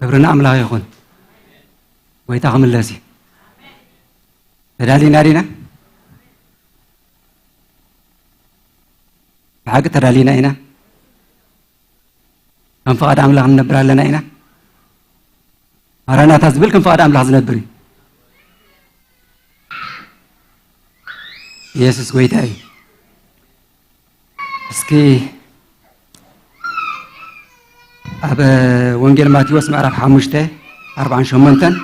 ክብሪ ንኣምላኽ ይኹን። ጎይታ ክምለስ እዩ። ተዳሊና ዲና? ብሓቂ ተዳሊና ኢና? ከም ፍቓድ ኣምላኽ ንነብር ኣለና ኢና? ማራናታ ዝብል ከም ፍቓድ ኣምላኽ ዝነብር እዩ። ኢየሱስ ጎይታ እዩ። እስኪ ኣብ ወንጌል ማቴዎስ ምዕራፍ ሓሙሽተ ኣርባዓን ሸሞንተን፣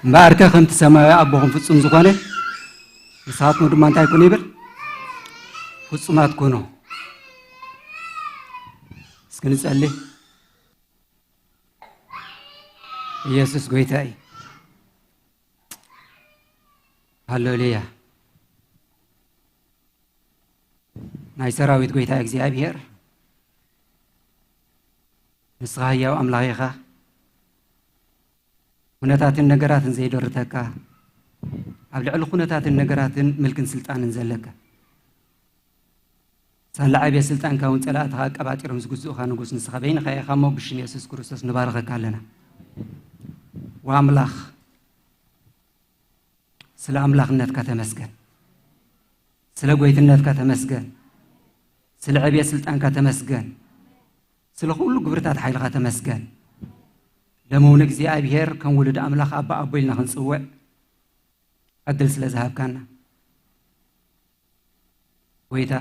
እምበኣርከ ከምቲ ሰማያዊ ኣቦኹም ፍጹም ዝኾነ ንስኻትኩም ድማ እንታይ ኩኑ ይብል? ፍጹማት ኩኑ። እስኪ ንጸሊ። ኢየሱስ ጎይታ እዩ። ሃሌሉያ። ናይ ሰራዊት ጎይታ እግዚኣብሔር፣ ንስኻ ህያው ኣምላኽ ኢኻ። ኩነታትን ነገራትን ዘይደርተካ፣ ኣብ ልዕሊ ኩነታትን ነገራትን ምልክን ስልጣንን ዘለካ፣ ሳላ ዕብየት ስልጣንካ እውን ጸላእትኻ ኣቀባጢሮም ዝግዝኡኻ ንጉስ ንስኻ በይንኻ ኢኻ እሞ፣ ብሽም የሱስ ክርስቶስ ንባርኸካ ኣለና። ወኣምላኽ፣ ስለ ኣምላኽነትካ ተመስገን፣ ስለ ጎይትነትካ ተመስገን፣ ስለ ዕብየት ስልጣንካ ተመስገን፣ ስለ ኩሉ ግብርታት ሓይልኻ ተመስገን። ሎሚ እውን እግዚኣብሔር ከም ውሉድ ኣምላኽ ኣባ ኣቦ ኢልና ክንጽውዕ ዕድል ስለ ዝሃብካና፣ ጎይታ፣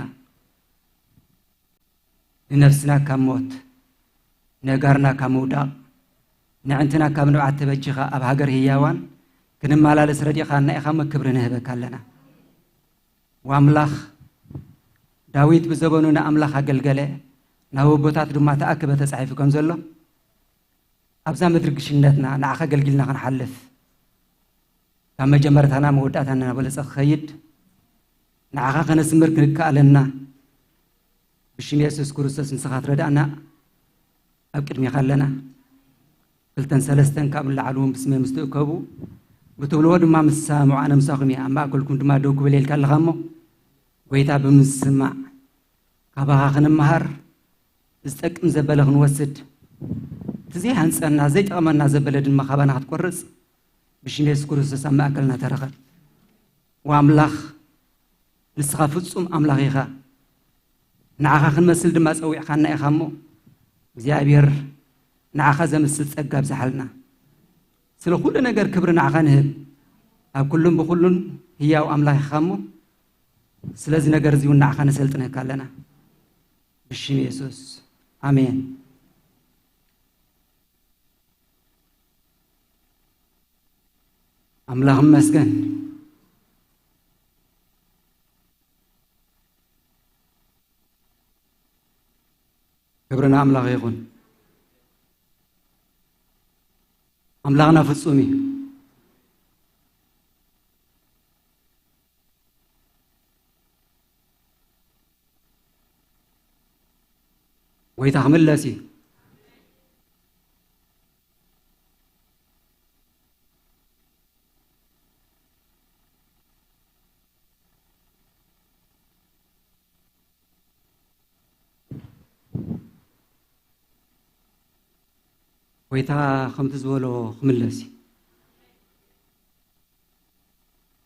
ንነፍስና ካብ ሞት፣ ነጋርና ካብ ምውዳቕ፣ ነዕንትና ካብ ንብዓት ተበጂኻ ኣብ ሃገር ህያዋን ክንመላለስ ረዲእኻና ኢኻ እሞ ክብሪ ንህበካ ኣለና። ወኣምላኽ፣ ዳዊት ብዘበኑ ንኣምላኽ ኣገልገለ፣ ናብ ኣቦታት ድማ ተኣከበ ተጻሒፉ ከም ዘሎ፣ ኣብዛ ምድሪ ግሽነትና ንዓኻ ኣገልጊልና ክንሓልፍ፣ ካብ መጀመርታና መወዳእታና እናበለጸ ክኸይድ፣ ንዓኻ ከነስምር ክንከኣለና፣ ብሽም የሱስ ክርስቶስ ንስኻ ትረዳእና ኣብ ቅድሜኻ ኣለና። ክልተን ሰለስተን ካብ ንላዕሊ እውን ብስመይ ምስ ትእከቡ፣ ብትብልዎ ድማ ምስ ትሰማምዑ ኣነ ምሳኹም እየ፣ ኣብ ማእከልኩም ድማ ደው ክብል ኢልካ ኣለኻ እሞ፣ ጎይታ ብምስማዕ ካባኻ ክንመሃር፣ ዝጠቅም ዘበለ ክንወስድ፣ እቲ ዘይሃንጸና ዘይጠቕመና ዘበለ ድማ ካባና ክትቆርጽ፣ ብሽም የሱስ ክርስቶስ ኣብ ማእከልና ተረኸብ። ወኣምላኽ፣ ንስኻ ፍጹም ኣምላኽ ኢኻ። ንዓኻ ክንመስል ድማ ጸዊዕካና ኢኻ እሞ፣ እግዚኣብሔር፣ ንዓኻ ዘምስል ጸጋ ኣብዝሓልና። ስለ ኩሉ ነገር ክብሪ ንዓኻ ንህብ። ኣብ ኩሉን ብኹሉን ህያው ኣምላኽ ኢኻ እሞ፣ ስለዚ ነገር እዚ እውን ንዓኻ ነሰልጥነካ ኣለና። ብሽም የሱስ፣ ኣሜን። ኣምላኽ ይመስገን። ክብሪ ንኣምላኽ ይኹን። ኣምላኽና ፍጹም እዩ። ጎይታ ክምለስ እዩ። ጎይታ ከምቲ ዝበሎ ክምለስ እዩ።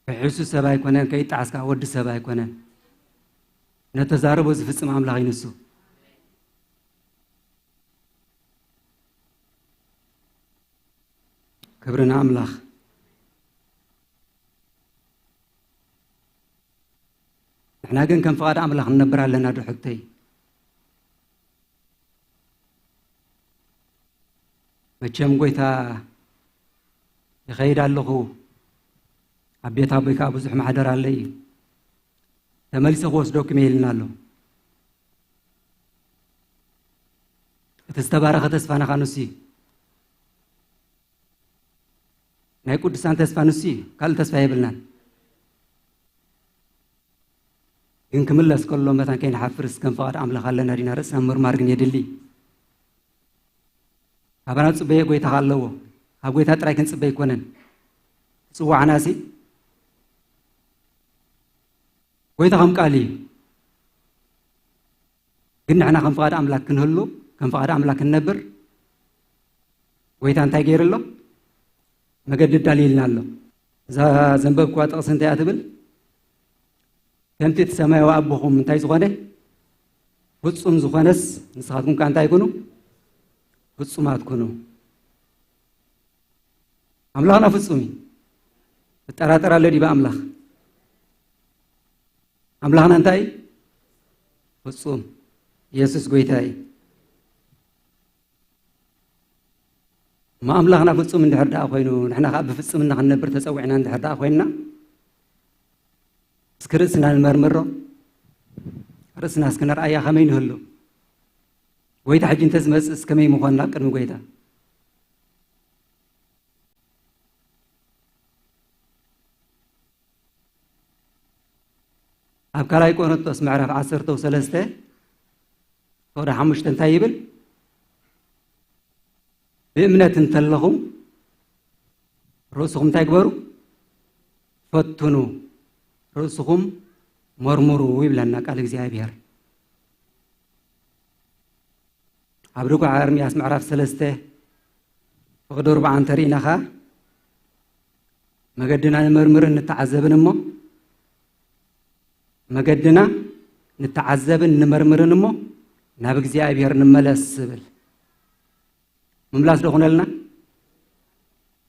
ከይሕሱ ሰብ ኣይኮነን፣ ከይጣዓስ ከዓ ወዲ ሰብ ኣይኮነን። ነተዛረቦ ዝፍጽም ኣምላኽ እዩ ንሱ። ክብሪ ንኣምላኽ። ንሕና ግን ከም ፍቓድ ኣምላኽ ንነብር ኣለና ዶ ሕቶይ? መቸም ጎይታ ይኸይድ ኣለኹ፣ ኣብ ቤት ኣቦይ ከዓ ብዙሕ ማሕደር ኣለይ እዩ፣ ተመሊሰ ክወስደኩም እየ ኢልና ኣሎ። እቲ ዝተባረኸ ተስፋና ከዓ ንሱ እዩ። ናይ ቅዱሳን ተስፋ ንሱ እዩ፣ ካልእ ተስፋ የብልናን። ግን ክምለስ ከሎ መታን ከይንሓፍርስ ከም ፍቓድ ኣምላኽ ኣለና ዲና ርእስና ምርማር ግን የድሊ። ካባና ዝጽበዮ ጎይታ ከ ኣለዎ። ካብ ጎይታ ጥራይ ክንጽበ ኣይኮነን። ዝጽዋዕናሲ ጎይታ ከም ቃል እዩ። ግን ንሕና ከም ፍቓድ ኣምላኽ ክንህሉ፣ ከም ፍቓድ ኣምላኽ ክንነብር፣ ጎይታ እንታይ ገይሩ ኣሎ? መገዲ ኣዳልዩልና ኣሎ። እዛ ዘንበብኩዋ ጥቕሲ እንታይ እያ ትብል? ከምቲ እቲ ሰማያዊ ኣቦኹም እንታይ ዝኾነ ፍጹም ዝኾነስ፣ ንስኻትኩም ከኣ እንታይ ኩኑ? ፍጹማት ኩኑ። ኣምላኽና ፍጹም እዩ። እጠራጠር ኣሎ ድዩ ብኣምላኽ? ኣምላኽና እንታይ እዩ? ፍጹም። ኢየሱስ ጎይታ እዩ። እሞ ኣምላኽና ፍጹም እንድሕር ደኣ ኮይኑ፣ ንሕና ከኣ ብፍጽምና ክንነብር ተጸዊዕና እንድሕር ደኣ ኮይንና፣ እስኪ ርእስና ንመርምሮ። ርእስና እስኪ ነርኣያ ከመይ ንህሉ? ጎይታ ሕጂ እንተዝመጽእስ ከመይ ምኾንና ቅድሚ ጎይታ? ኣብ ካልኣይ ቆሮንቶስ ምዕራፍ ዓሰርተ ሰለስተ ፍቕዲ ሓሙሽተ እንታይ ይብል? ብእምነት እንተለኹም ርእስኹም እንታይ ግበሩ? ፈትኑ፣ ርእስኹም መርምሩ ይብለና ቃል እግዚኣብሔር። ኣብ ርጉዓ ኤርምያስ ምዕራፍ ሰለስተ ፍቕዲ ኣርባዓ እንተርኢና ኸኣ፣ መገድና ንመርምርን ንተዓዘብን እሞ፣ መገድና ንተዓዘብን ንመርምርን እሞ፣ ናብ እግዚኣብሔር ንመለስ ዝብል። ምምላስ ዶ ኹነልና?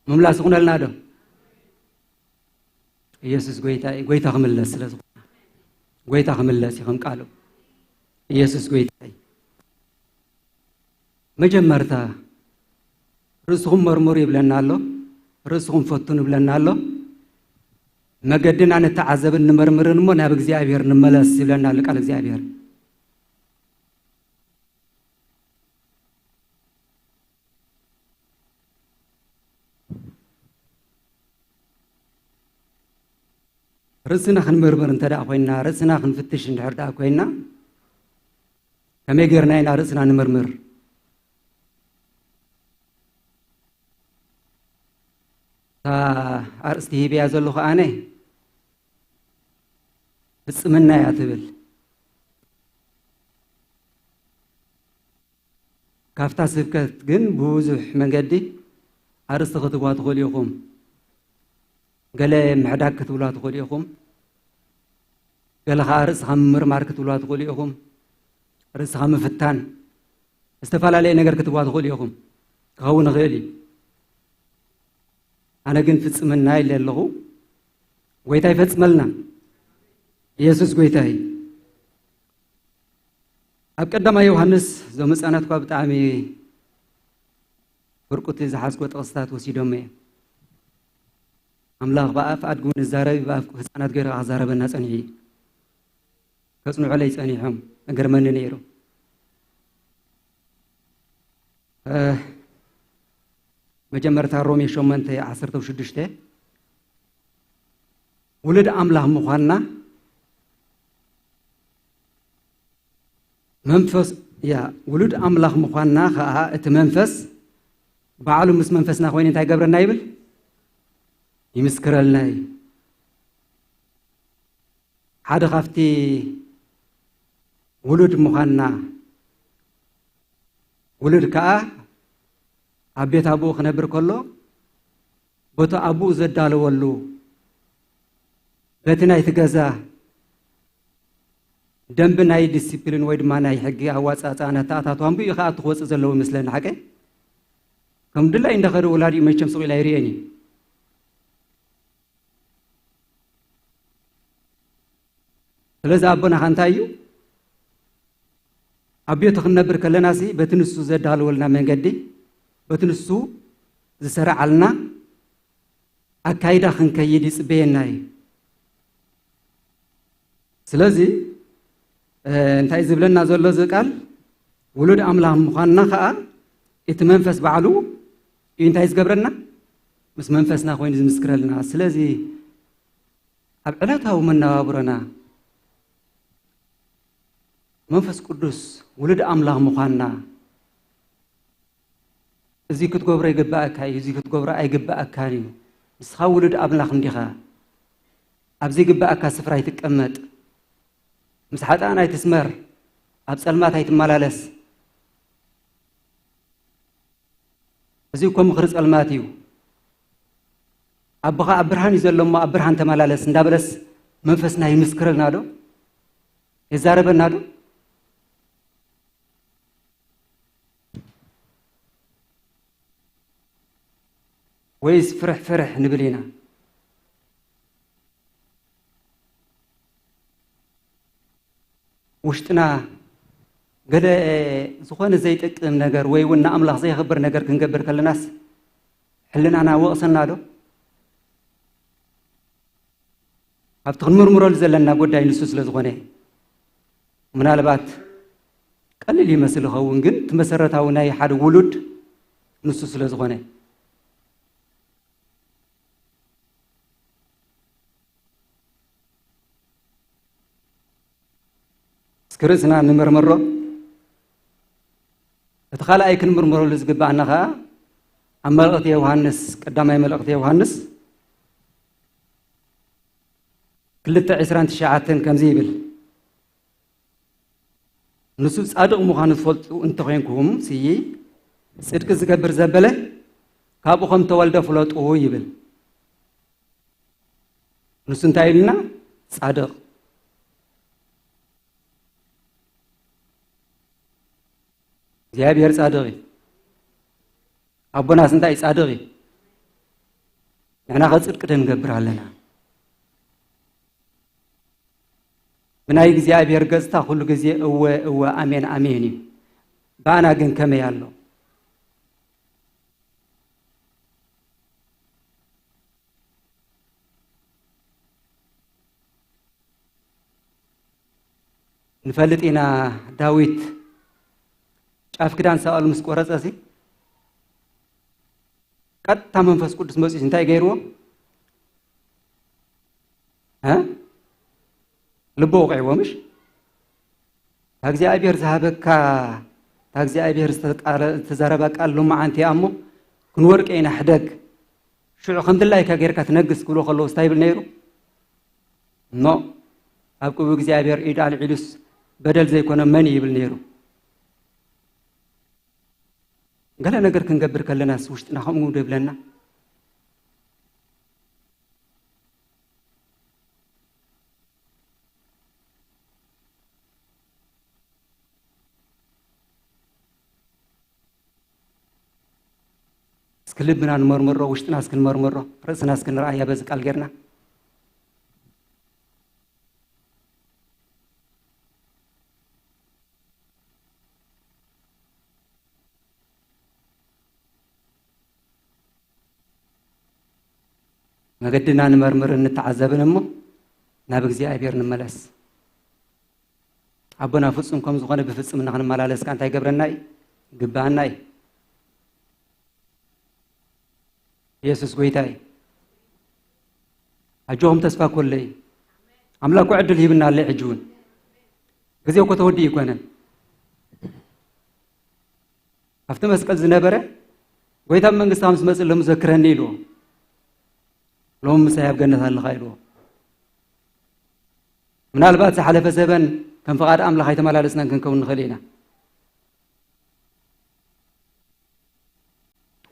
ምምላስ ኹነልና ዶ? ኢየሱስ ጎይታ እዩ። ጎይታ ክምለስ ስለ ዝኾነ፣ ጎይታ ክምለስ እዩ ከም ቃሉ። ኢየሱስ ጎይታ እዩ። መጀመርታ ርእስኹም መርምሩ ይብለና ኣሎ፣ ርእስኹም ፈትኑ ይብለና ኣሎ። መገድና ንተዓዘብን ንመርምርን እሞ ናብ እግዚኣብሔር ንመለስ ይብለና ኣሎ ቃል እግዚኣብሔር። ርእስና ክንምርምር እንተ ደኣ ኮይንና፣ ርእስና ክንፍትሽ እንድሕር ደኣ ኮይንና፣ ከመይ ጌርና ኢና ርእስና ንምርምር? እታ ኣርእስቲ ሂበያ ዘለኹ ኣነ፣ ፍጽምና እያ ትብል። ካብታ ስብከት ግን ብብዙሕ መንገዲ ኣርእስቲ ክትህቡዋ ትኽእሉ ኢኹም። ገለ ምሕዳግ ክትብሉዋ ትኽእሉ ኢኹም። ገለ ኸዓ ርእስኻ ምምርማር ክትብሉዋ ትኽእሉ ኢኹም። ርእስኻ ምፍታን፣ ዝተፈላለየ ነገር ክትህቡዋ ትኽእሉ ኢኹም። ክኸውን ይኽእል እዩ። ኣነ ግን ፍጽምና ኢለ ኣለኹ። ጎይታ ይፈጽመልና። ኢየሱስ ጎይታ እዩ። ኣብ ቀዳማይ ዮሃንስ፣ እዞም ህፃናት እኳ ብጣዕሚ ፍርቁቲ ዝሓዝኮ ጥቕስታት ወሲዶም እዮም። ኣምላኽ ብኣፍ ኣድጉ ንዛረብ፣ ብኣፍ ህፃናት ገይሩ ክዛረበና ጸኒሑ እዩ። ከጽንዑለይ ጸኒሖም፣ እገርመኒ ነይሩ። እ፣ መጀመርታ ሮሜ ሸሞንተ ዓሰርተ ሽዱሽተ፣ ውሉድ ኣምላኽ ምዃንና መንፈስ፣ ያ፣ ውሉድ ኣምላኽ ምዃንና ኸኣ እቲ መንፈስ ባዕሉ ምስ መንፈስና ኮይኑ እንታይ ይገብረና ይብል? ይምስክረልና እዩ። ሓደ ካብቲ ውሉድ ምዃንና፣ ውሉድ ከኣ ኣብ ቤት ኣቦኡ ክነብር ከሎ፣ በቲ ኣቦኡ ዘዳለወሉ፣ በቲ ናይቲ ገዛ ደንቢ ናይ ዲሲፕሊን ወይ ድማ ናይ ሕጊ ኣዋጻጽኣን ኣተኣታትዋን ብኡ ከኣ ክወጽእ ዘለዎ ይመስለኒ፣ ሓቀይ? ከም ድላይ እንዳኸደ ወላዲኡ መቸም ስቕ ኢሉ ኣይርእየን እዩ። ስለዚ ኣቦና ከ እንታይ እዩ? ኣብ ቤቱ ክንነብር ከለናሲ በቲ ንሱ ዘዳለወልና መንገዲ፣ በቲ ንሱ ዝሰርዓልና ኣካይዳ ክንከይድ ይጽበየና እዩ። ስለዚ፣ እ፣ እንታይ ዝብለና ዘሎ እዚ ቃል? ውሉድ ኣምላኽ ምዃንና ኸኣ እቲ መንፈስ ባዕሉ እዩ እንታይ ዝገብረና? ምስ መንፈስና ኮይኑ ዝምስክረልና። ስለዚ ኣብ ዕለታዊ መነባብሮና መንፈስ ቅዱስ ውሉድ ኣምላኽ ምዃንና፣ እዚ ክትገብሮ ይግባኣካ እዩ፣ እዚ ክትገብሮ ኣይግባኣካን እዩ። ንስኻ ውሉድ ኣምላኽ እንዲኻ። ኣብ ዘይግባኣካ ስፍራ ኣይትቀመጥ። ምስ ሓጥኣን ኣይትስመር። ኣብ ጸልማት ኣይትመላለስ። እዚ እኮ ምኽሪ ጸልማት እዩ። ኣቦኻ ኣብ ብርሃን እዩ ዘሎ እሞ ኣብ ብርሃን ተመላለስ እንዳበለስ መንፈስና ይምስክረልና ዶ? የዛረበና ዶ? ወይስ ፍርሕ ፍርሕ ንብል ኢና? ውሽጥና ገለ ዝኾነ ዘይጠቅም ነገር ወይ እውን ንኣምላኽ ዘየኽብር ነገር ክንገብር ከለናስ ሕልናና ወቕሰና ዶ? ኣብቲ ክንምርምረሉ ዘለና ጉዳይ ንሱ ስለ ዝኾነ፣ ምናልባት ቀሊል ይመስል ይኸውን፣ ግን እቲ መሰረታዊ ናይ ሓደ ውሉድ ንሱ ስለ ዝኾነ። እስኪ ርእስና ንመርምሮ። እቲ ካልኣይ ክንምርምረሉ ዝግባኣና ኸዓ ኣብ መልእኽቲ ዮሃንስ፣ ቀዳማይ መልእኽቲ ዮሃንስ ክልተ ዕስራን ትሽዓተን ከምዚ ይብል፣ ንሱ ጻድቕ ምዃኑ ትፈልጡ እንተኾይንኩም ስዪ፣ ጽድቂ ዝገብር ዘበለ ካብኡ ከም ተወልደ ፍለጡ ይብል። ንሱ እንታይ ኢልና? ጻድቕ። እግዚኣብሔር ጻድቕ እዩ። ኣቦናስ እንታይ ጻድቕ እዩ። ንሕና ኸ ጽድቂ ዶ ንገብር ኣለና? ብናይ እግዚኣብሔር ገጽታ ኩሉ ግዜ እወ፣ እወ፣ ኣሜን፣ ኣሜን እዩ። ብኣና ግን ከመይ ኣሎ? ንፈልጥ ኢና፣ ዳዊት ጫፍ ክዳን ሳኦል ምስ ቆረጸ ሲ፣ ቀጥታ መንፈስ ቅዱስ መጺኡ እንታይ ገይርዎ? እ? ልቡ ወቂዕዎ፣ ምሽ? እታ እግዚኣብሔር ዝሃበካ፣ እታ እግዚኣብሔር ዝተቃረ-፣ ዝተዛረባ ቃል ሎማዓንቲ እያ እሞ፣ ክንወድቅ ኢና፣ ሕደግ። ሽዑ ከም ድላይካ ጌርካ ትነግስ ክብሎ ከለዉ እንታይ ይብል ነይሩ? እሞ፣ ኣብ ቅቡእ እግዚኣብሔር ኢድ ኣልዒሉስ በደል ዘይኮነ መን እዩ ይብል ነይሩ? ገለ ነገር ክንገብር ከለናስ ውሽጥና ከምኡ ዶ ይብለና? እስኪ ልብና ንመርምሮ፣ ውሽጥና እስኪ ንመርምሮ፣ ርእስና እስኪ ንርኣያ በዚ ቃል ጌርና። መገድና ንመርምርን ንተዓዘብን እሞ ናብ እግዚኣብሔር ንመለስ። ኣቦና ፍጹም ከም ዝኾነ ብፍጽምና ክንመላለስ ከኣ እንታይ ይገብረና እዩ? ይግብኣና እዩ። ኢየሱስ ጎይታ እዩ። ኣጆኹም ተስፋ ኮለይ። ኣምላኽ እኮ ዕድል ሂብና ኣሎ ሕጂ እውን። ግዜ እኮ ተወዲኡ ኣይኮነን። ኣብቲ መስቀል ዝነበረ ጎይታ ኣብ መንግስታ ምስ መጽእ ሎሚ ዘክረኒ ኢልዎ። ሎሚ ምሳይ ኣብ ገነት ኣለኻ ኢልዎ። ምናልባት ዝሓለፈ ዘበን ከም ፍቓድ ኣምላኽ ኣይተመላለስናን ክንከውን ንኽእል ኢና።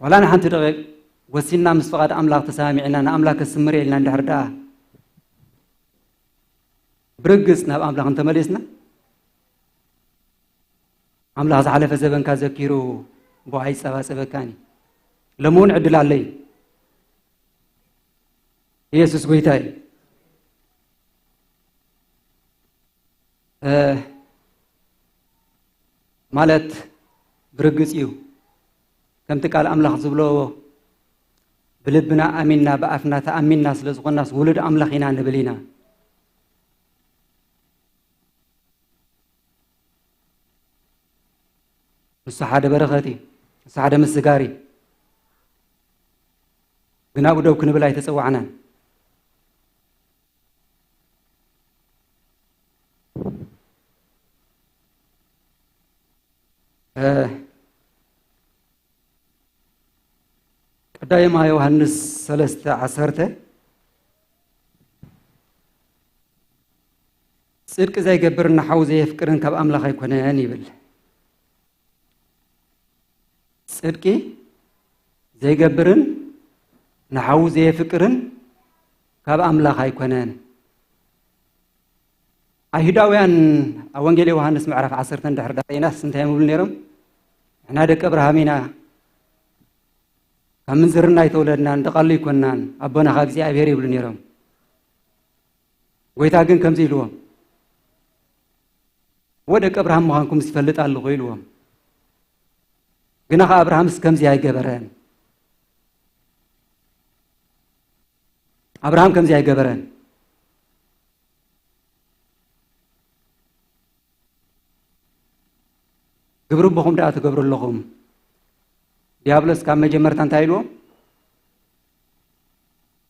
ዋላ ንሓንቲ ደቂቕ ወሲንና ምስ ፍቓድ ኣምላኽ ተሰማሚዕና ንኣምላኽ ከስምር ኢልና እንድሕር ደኣ ብርግጽ ናብ ኣምላኽ እንተመሊስና፣ ኣምላኽ ዝሓለፈ ዘበንካ ዘኪሩ ብኡ ኣይጸባጸበካን እዩ። ሎሚ እውን ዕድል ኣለይ። ኢየሱስ ጎይታ እዩ። እ፣ ማለት ብርግጽ እዩ። ከምቲ ቃል ኣምላኽ ዝብሎ ብልብና ኣሚንና ብኣፍና ተኣሚንና ስለ ዝኾንናስ ውሉድ ኣምላኽ ኢና ንብል ኢና። ንሱ ሓደ በረኸት እዩ። ንሱ ሓደ ምስጋር እዩ። ግን ኣብኡ ደው ክንብል ኣይተጸዋዕናን። እ፣ ቀዳማይ ዮሃንስ ሰለስተ ዓሰርተ፣ ጽድቂ ዘይገብር ንሓዉ ዘየፍቅርን ካብ ኣምላኽ ኣይኮነን ይብል። ጽድቂ ዘይገብርን ንሓዉ ዘየፍቅርን ካብ ኣምላኽ ኣይኮነን። ኣይሁዳውያን ኣብ ወንጌል ዮሃንስ ምዕራፍ ዓሰርተ እንድሕር ዳኣ ርኢናስ እንታይ እዮም ይብሉ ነይሮም? ንሕና ደቂ ኣብርሃም ኢና፣ ካብ ምንዝርና ኣይተወለድናን፣ ደቃሉ ኣይኮንናን፣ ኣቦና ኸኣ እግዚኣብሔር ይብሉ ነይሮም። ጎይታ ግን ከምዚ ኢልዎም፣ "እወ ደቂ ኣብርሃም ምዃንኩም ዝፈልጥ ኣለኹ" ኢልዎም። ግና ኸኣ ኣብርሃምስ ከምዚ ኣይገበረን። ኣብርሃም ከምዚ ኣይገበረን። ግብሪ ኣቦኹም ደኣ ትገብሩ ኣለኹም። ዲያብሎስ ካብ መጀመርታ እንታይ ኢልዎም?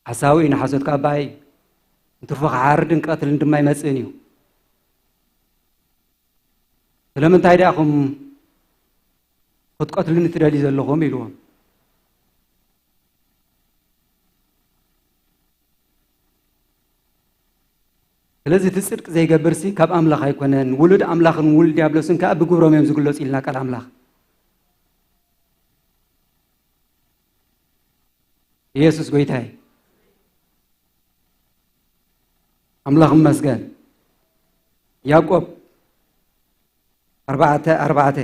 ሓሳዊ እዩ፣ ንሓሶት ካብ ኣባይ እዩ። እንትርፎ ክሓርድን ቀትልን ድማ ይመጽእን እዩ። ስለምንታይ ደኣኹም ክትቀትሉኒ ትደልዩ ዘለኹም? ኢልዎም። ስለዚ እቲ ጽድቂ ዘይገብርሲ ካብ ኣምላኽ ኣይኮነን። ውሉድ ኣምላኽን ውሉድ ዲያብሎስን ከኣ ብግብሮም እዮም ዝግለጹ ኢልና ቃል ኣምላኽ። ኢየሱስ ጎይታ እዩ። ኣምላኽ ይመስገን። ያዕቆብ ኣርባዕተ ኣርባዕተ።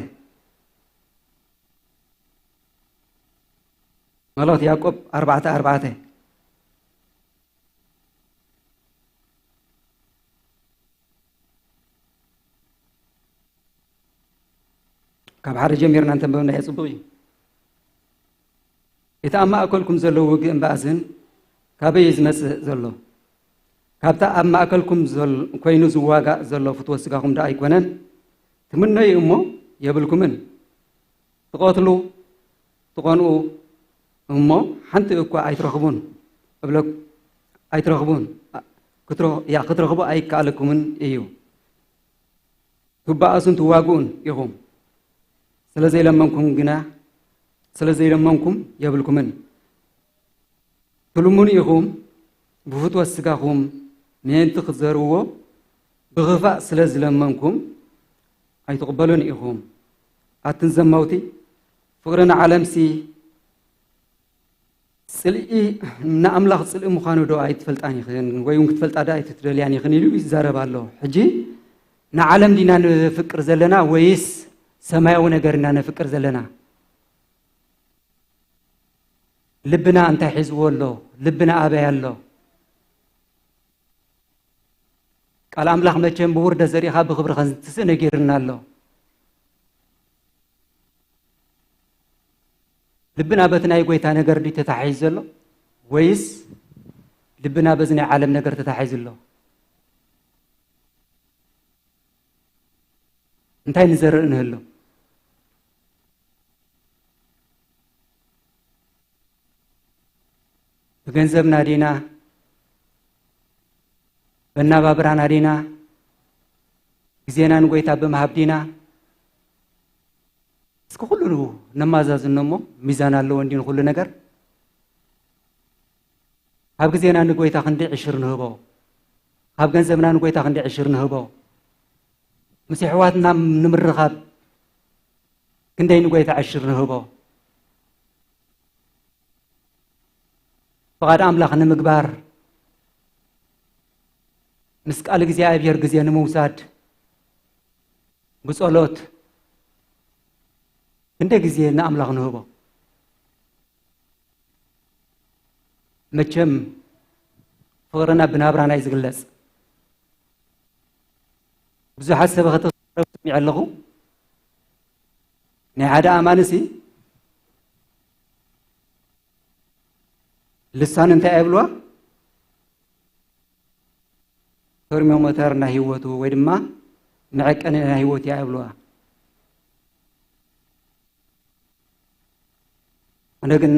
መልእኽቲ ያዕቆብ ኣርባዕተ ኣርባዕተ። ካብ ሓደ ጀሚርና እንተንበብናዮ ጽቡቕ እዩ። እቲ ኣብ ማእከልኩም ዘሎ ውግእን ባእስን ካበይ እዩ ዝመጽእ ዘሎ? ካብታ ኣብ ማእከልኩም ዘል-፣ ኮይኑ ዝዋጋእ ዘሎ ፍትወት ስጋኹም ደኣ ኣይኮነን? ትምነዩ እሞ የብልኩምን። ትቐትሉ፣ ትቐንኡ እሞ ሓንቲ እኳ ኣይትረኽቡን እብለ-፣ ኣይትረኽቡን፣ ክትረ-፣ ያ፣ ክትረኽቡ ኣይከኣለኩምን እዩ። ትበኣሱን ትዋግኡን ኢኹም። ስለ ዘይለመንኩም ግና፣ ስለ ዘይለመንኩም የብልኩምን። ትልምኑ ኢኹም፣ ብፍትወት ስጋኹም ምእንቲ ክትዘርዎ ብኽፋእ ስለ ዝለመንኩም ኣይትቕበሉን ኢኹም። ኣትን ዘማውቲ፣ ፍቕሪ ንዓለምሲ ጽልኢ፣ ንኣምላኽ ጽልኢ ምዃኑ ዶ ኣይትፈልጣን ኢኽን? ወይ እውን ክትፈልጣ ዶ ኣይትደልያን ኢኽን? ኢሉ ይዛረብ ኣሎ። ሕጂ ንዓለም ዲና ንፍቅር ዘለና ወይስ ሰማያዊ ነገር ኢና ነፍቅር ዘለና? ልብና እንታይ ሒዝዎ ኣሎ? ልብና ኣበይ ኣሎ? ቃል ኣምላኽ መቸም ብውርደት ዘሪእኻ ብኽብሪ ከንትስእ ነጊርና ኣሎ። ልብና በቲ ናይ ጎይታ ነገር ድዩ ተታሒዙ ዘሎ? ወይስ ልብና በዚ ናይ ዓለም ነገር ተታሒዙ ኣሎ? እንታይ ንዘርእ ንህሉ? ብገንዘብና ዲና? በናባብራና ዲና? ግዜና ንጎይታ ብምሃብ ዲና? እስኪ ኩሉ ነማዛዝኖ እሞ፣ ሚዛን ኣለዎ እንዲዩ ንኹሉ ነገር። ካብ ግዜና ንጎይታ ክንደይ ዕሽር ንህቦ? ካብ ገንዘብና ንጎይታ ክንደይ ዕሽር ንህቦ? ምስ ኣሕዋትና ንምርኻብ ክንደይ ንጎይታ ዕሽር ንህቦ? ፍቓድ ኣምላኽ ንምግባር ምስ ቃል እግዚኣብሔር ግዜ ንምውሳድ ብጸሎት ክንደይ ግዜ ንኣምላኽ ንህቦ? መቸም ፍቕርና ብናብራና እዩ ዝግለጽ። ብዙሓት ሰብ ከተዛረቡ ሰሚዐ ኣለኹ። ናይ ሓደ ኣማንሲ ልሳን እንታይ እያ ይብልዋ? ተርሞሜተር ናይ ህይወቱ ወይ ድማ መዐቀኒ ናይ ህይወቱ እያ ይብልዋ። ኣነ ግን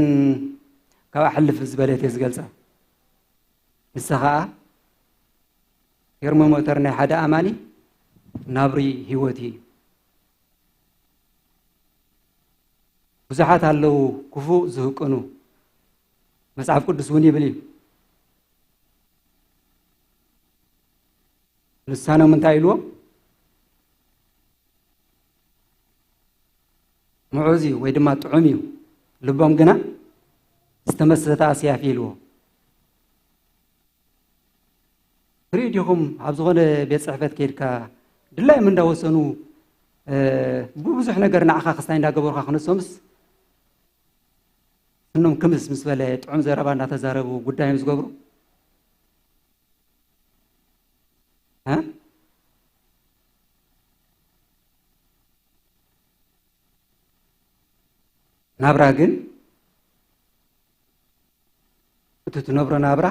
ካብኣ ሕልፍ ዝበለት እየ ዝገልጻ። ንሳ ኸኣ ቴርሞሜተር ናይ ሓደ ኣማኒ ናብሪ ህይወት እዩ። ብዙሓት ኣለዉ ክፉእ ዝህቅኑ። መጽሓፍ ቅዱስ እውን ይብል እዩ። ልሳኖም እንታይ ኢልዎም? ምዑዝ እዩ ወይ ድማ ጥዑም እዩ፣ ልቦም ግና ዝተመስረተ ኣስያፊ ኢልዎ። ትሪኡ ዲኹም ኣብ ዝኾነ ቤት ጽሕፈት ከይድካ ድላዮም እንዳወሰኑ፣ እ፣ ብብዙሕ ነገር ንዓኻ ክስታይ እንዳገበሩኻ ክነሶምስ ስኖም ክምስ ምስ በለ ጥዑም ዘረባ እንዳተዛረቡ ጉዳዮም ዝገብሩ? እ? ናብራ ግን እቲ ትነብሮ ናብራ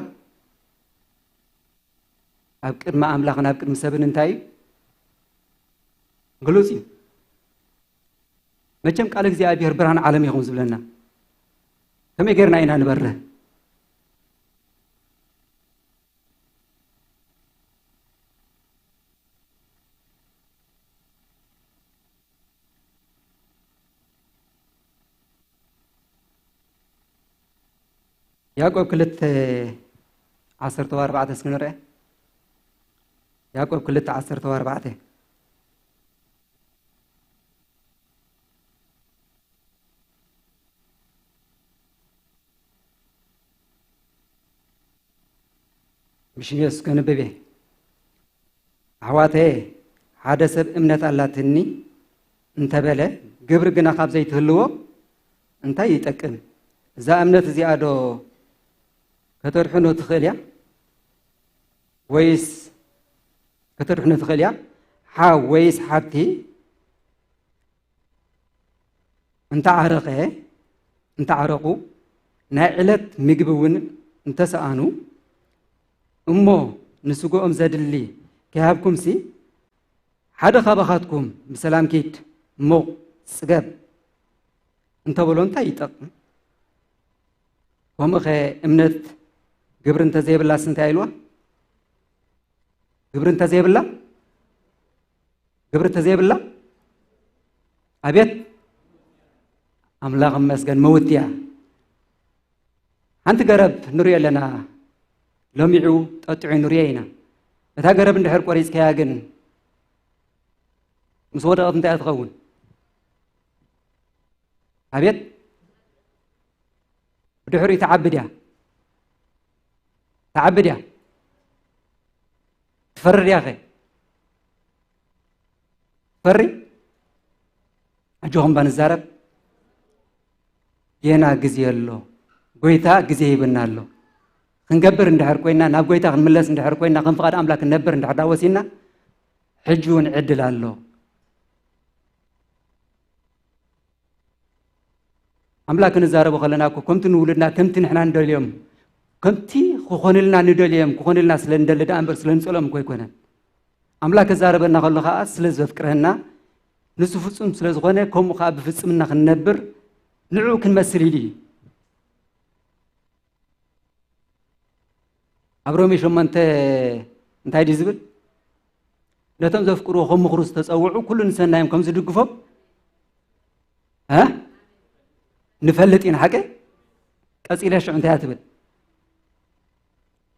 ኣብ ቅድሚ ኣምላኽን ኣብ ቅድሚ ሰብን እንታይ እዩ? ግሉጽ እዩ። መቸም ቃል እግዚኣብሔር ብርሃን ዓለም ኢኹም ዝብለና። ከመይ ጌርና ኢና ንበርህ? ያዕቆብ ክልተ ዓሰርተ ኣርባዕተ እስኪ ንርአ። ያዕቆብ ክልተ ዓሰርተ ኣርባዕተ። ምሽዮስ ከንብብ እየ። ኣሕዋተየ፣ ሓደ ሰብ እምነት ኣላትኒ እንተበለ፣ ግብሪ ግና ካብ ዘይትህልዎ እንታይ ይጠቅም? እዛ እምነት እዚኣ ዶ ከተድሕኖ ትኽእል እያ? ወይስ ከተድሕኖ ትኽእል እያ? ሓው ወይስ ሓብቲ እንተዓረቐ፣ እንተዓረቑ፣ ናይ ዕለት ምግቢ እውን እንተሰኣኑ፣ እሞ ንስግኦም ዘድሊ ከይሃብኩምሲ፣ ሓደ ካባኻትኩም ብሰላም ኪድ፣ ሙቕ፣ ጽገብ እንተበሎ እንታይ ይጠቕም? ከምኡኸ እምነት ግብሪ እንተዘይብላስ እንታይ ኢልዋ? ግብሪ እንተዘይብላ፣ ግብሪ እንተዘይብላ፣ ኣቤት ኣምላኽ ይመስገን፣ መውት እያ። ሓንቲ ገረብ ንሪኦ ኣለና፣ ለሚዑ ጠጢዑ ንሪኦ ኢና። እታ ገረብ እንድሕር ቆሪጽካያ ግን ምስ ወደቐት እንታይ እያ ትኸውን? ኣቤት፣ ብድሕሪኡ ትዓቢ ድያ? ትዓቢ ድያ? ትፈሪ ድያ ኸ? ትፈሪ? ኣጆኹም እባ ንዛረብ። ጌና ግዜ ኣሎ። ጎይታ ግዜ ሂብና ኣሎ። ክንገብር እንድሕር ኮይና፣ ናብ ጎይታ ክንምለስ እንድሕር ኮይና፣ ከም ፍቓድ ኣምላክ ክንነብር እንድሕር ዳ ወሲና፣ ሕጂ እውን ዕድል ኣሎ። ኣምላክ ክንዛረቦ ከለና እኮ ከምቲ ንውሉድና፣ ከምቲ ንሕና ንደልዮም፣ ከምቲ ክኾንልና ንደልዮም፣ ክኾንልና ስለ ንደሊ ደኣ እምበር ስለ ንጸልኦም እኮ ኣይኮነን። ኣምላክ ክዛረበና ከሎ ከኣ ስለ ዘፍቅረና፣ ንሱ ፍጹም ስለ ዝኾነ፣ ከምኡ ከኣ ብፍጽምና ክንነብር፣ ንዕኡ ክንመስል ኢሉ እዩ። ኣብ ሮሜ ሸሞንተ እንታይ ድዩ ዝብል? ነቶም ዘፍቅርዎ ከም ምኽሩ ዝተጸውዑ ኩሉ ንሰናዮም ከም ዝድግፎም፣ እ? ንፈልጥ ኢና፣ ሓቂ? ቀጺለ ሽዑ እንታይ እያ ትብል?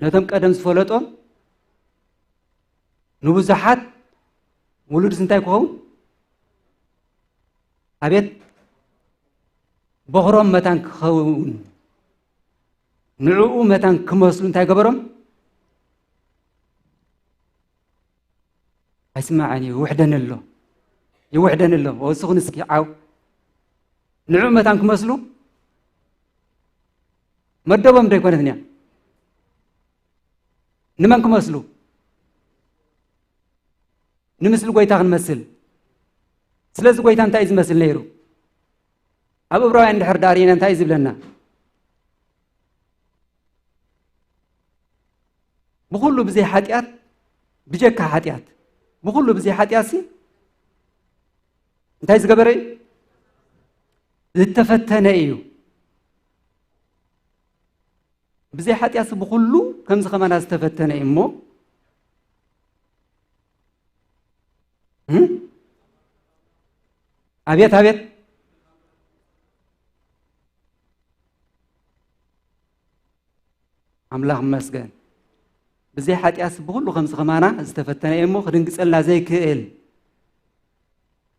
ነቶም ቀደም ዝፈለጦም ንብዙሓት ውሉድስ እንታይ ክኸውን? ኣቤት፣ በኹሮም መታን ክኸውን፣ ንዕኡ መታን ክመስሉ እንታይ ገበሮም? ኣይስማዕን እዩ፣ ይውሕደኒ ኣሎ፣ ይውሕደኒ ኣሎ። ወስኹን እስኪ ዓው። ንዕኡ መታን ክመስሉ መደቦም ዶ ኣይኮነትን እያ? ንመን ክመስሉ? ንምስሊ ጎይታ ክንመስል። ስለዚ ጎይታ እንታይ እዩ ዝመስል ነይሩ? ኣብ ዕብራውያን እንድሕር ዳሪና እንታይ እዩ ዝብለና? ብኹሉ ብዘይ ሓጢኣት፣ ብጀካ ሓጢኣት፣ ብኹሉ ብዘይ ሓጢኣትሲ እንታይ ዝገበረ እዩ? ዝተፈተነ እዩ። ብዘይ ሓጢኣትሲ ብኹሉ ከምዚ ከማና ዝተፈተነ እዩ እሞ፣ እም? ኣቤት፣ ኣቤት። ኣምላኽ ይመስገን። ብዘይ ሓጢኣትሲ ብኹሉ ከምዚ ከማና ዝተፈተነ እዩ እሞ፣ ክድንግጸልና ዘይክእል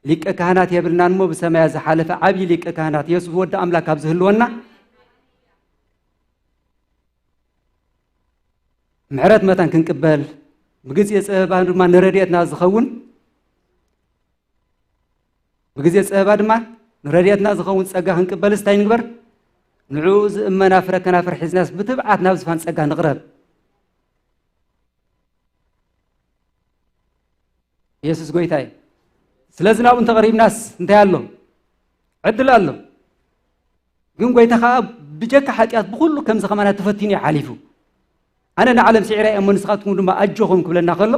ሊቀ ካህናት የብልናን እሞ፣ ብሰማያት ዝሓለፈ ዓብዪ ሊቀ ካህናት የሱስ ወዲ ኣምላክ ካብ ዝህልወና፣ ምሕረት መታን ክንቅበል፣ ብግዜ ጸበባ ድማ ንረድኤትና ዝኸውን፣ ብግዜ ጸበባ ድማ ንረድኤትና ዝኸውን ጸጋ ክንቅበልስ እንታይ ንግበር? ንዕኡ ዝእመና ፍረ ከናፍር ሒዝናስ ብትብዓት ናብ ዝፋን ጸጋ ንቕረብ። ኢየሱስ ጎይታ እዩ። ስለዚ ናብኡ እንተቐሪብናስ እንታይ ኣሎ? ዕድል ኣሎ። ግን ጎይታ ኸኣ ብጀካ ሓጢኣት ብኹሉ ከምዚ ኸማና ተፈቲኑ እዩ ሓሊፉ። ኣነ ንዓለም ስዒረ እየ እሞ ንስኻትኩም ድማ ኣጆኹም ክብለና ከሎ፣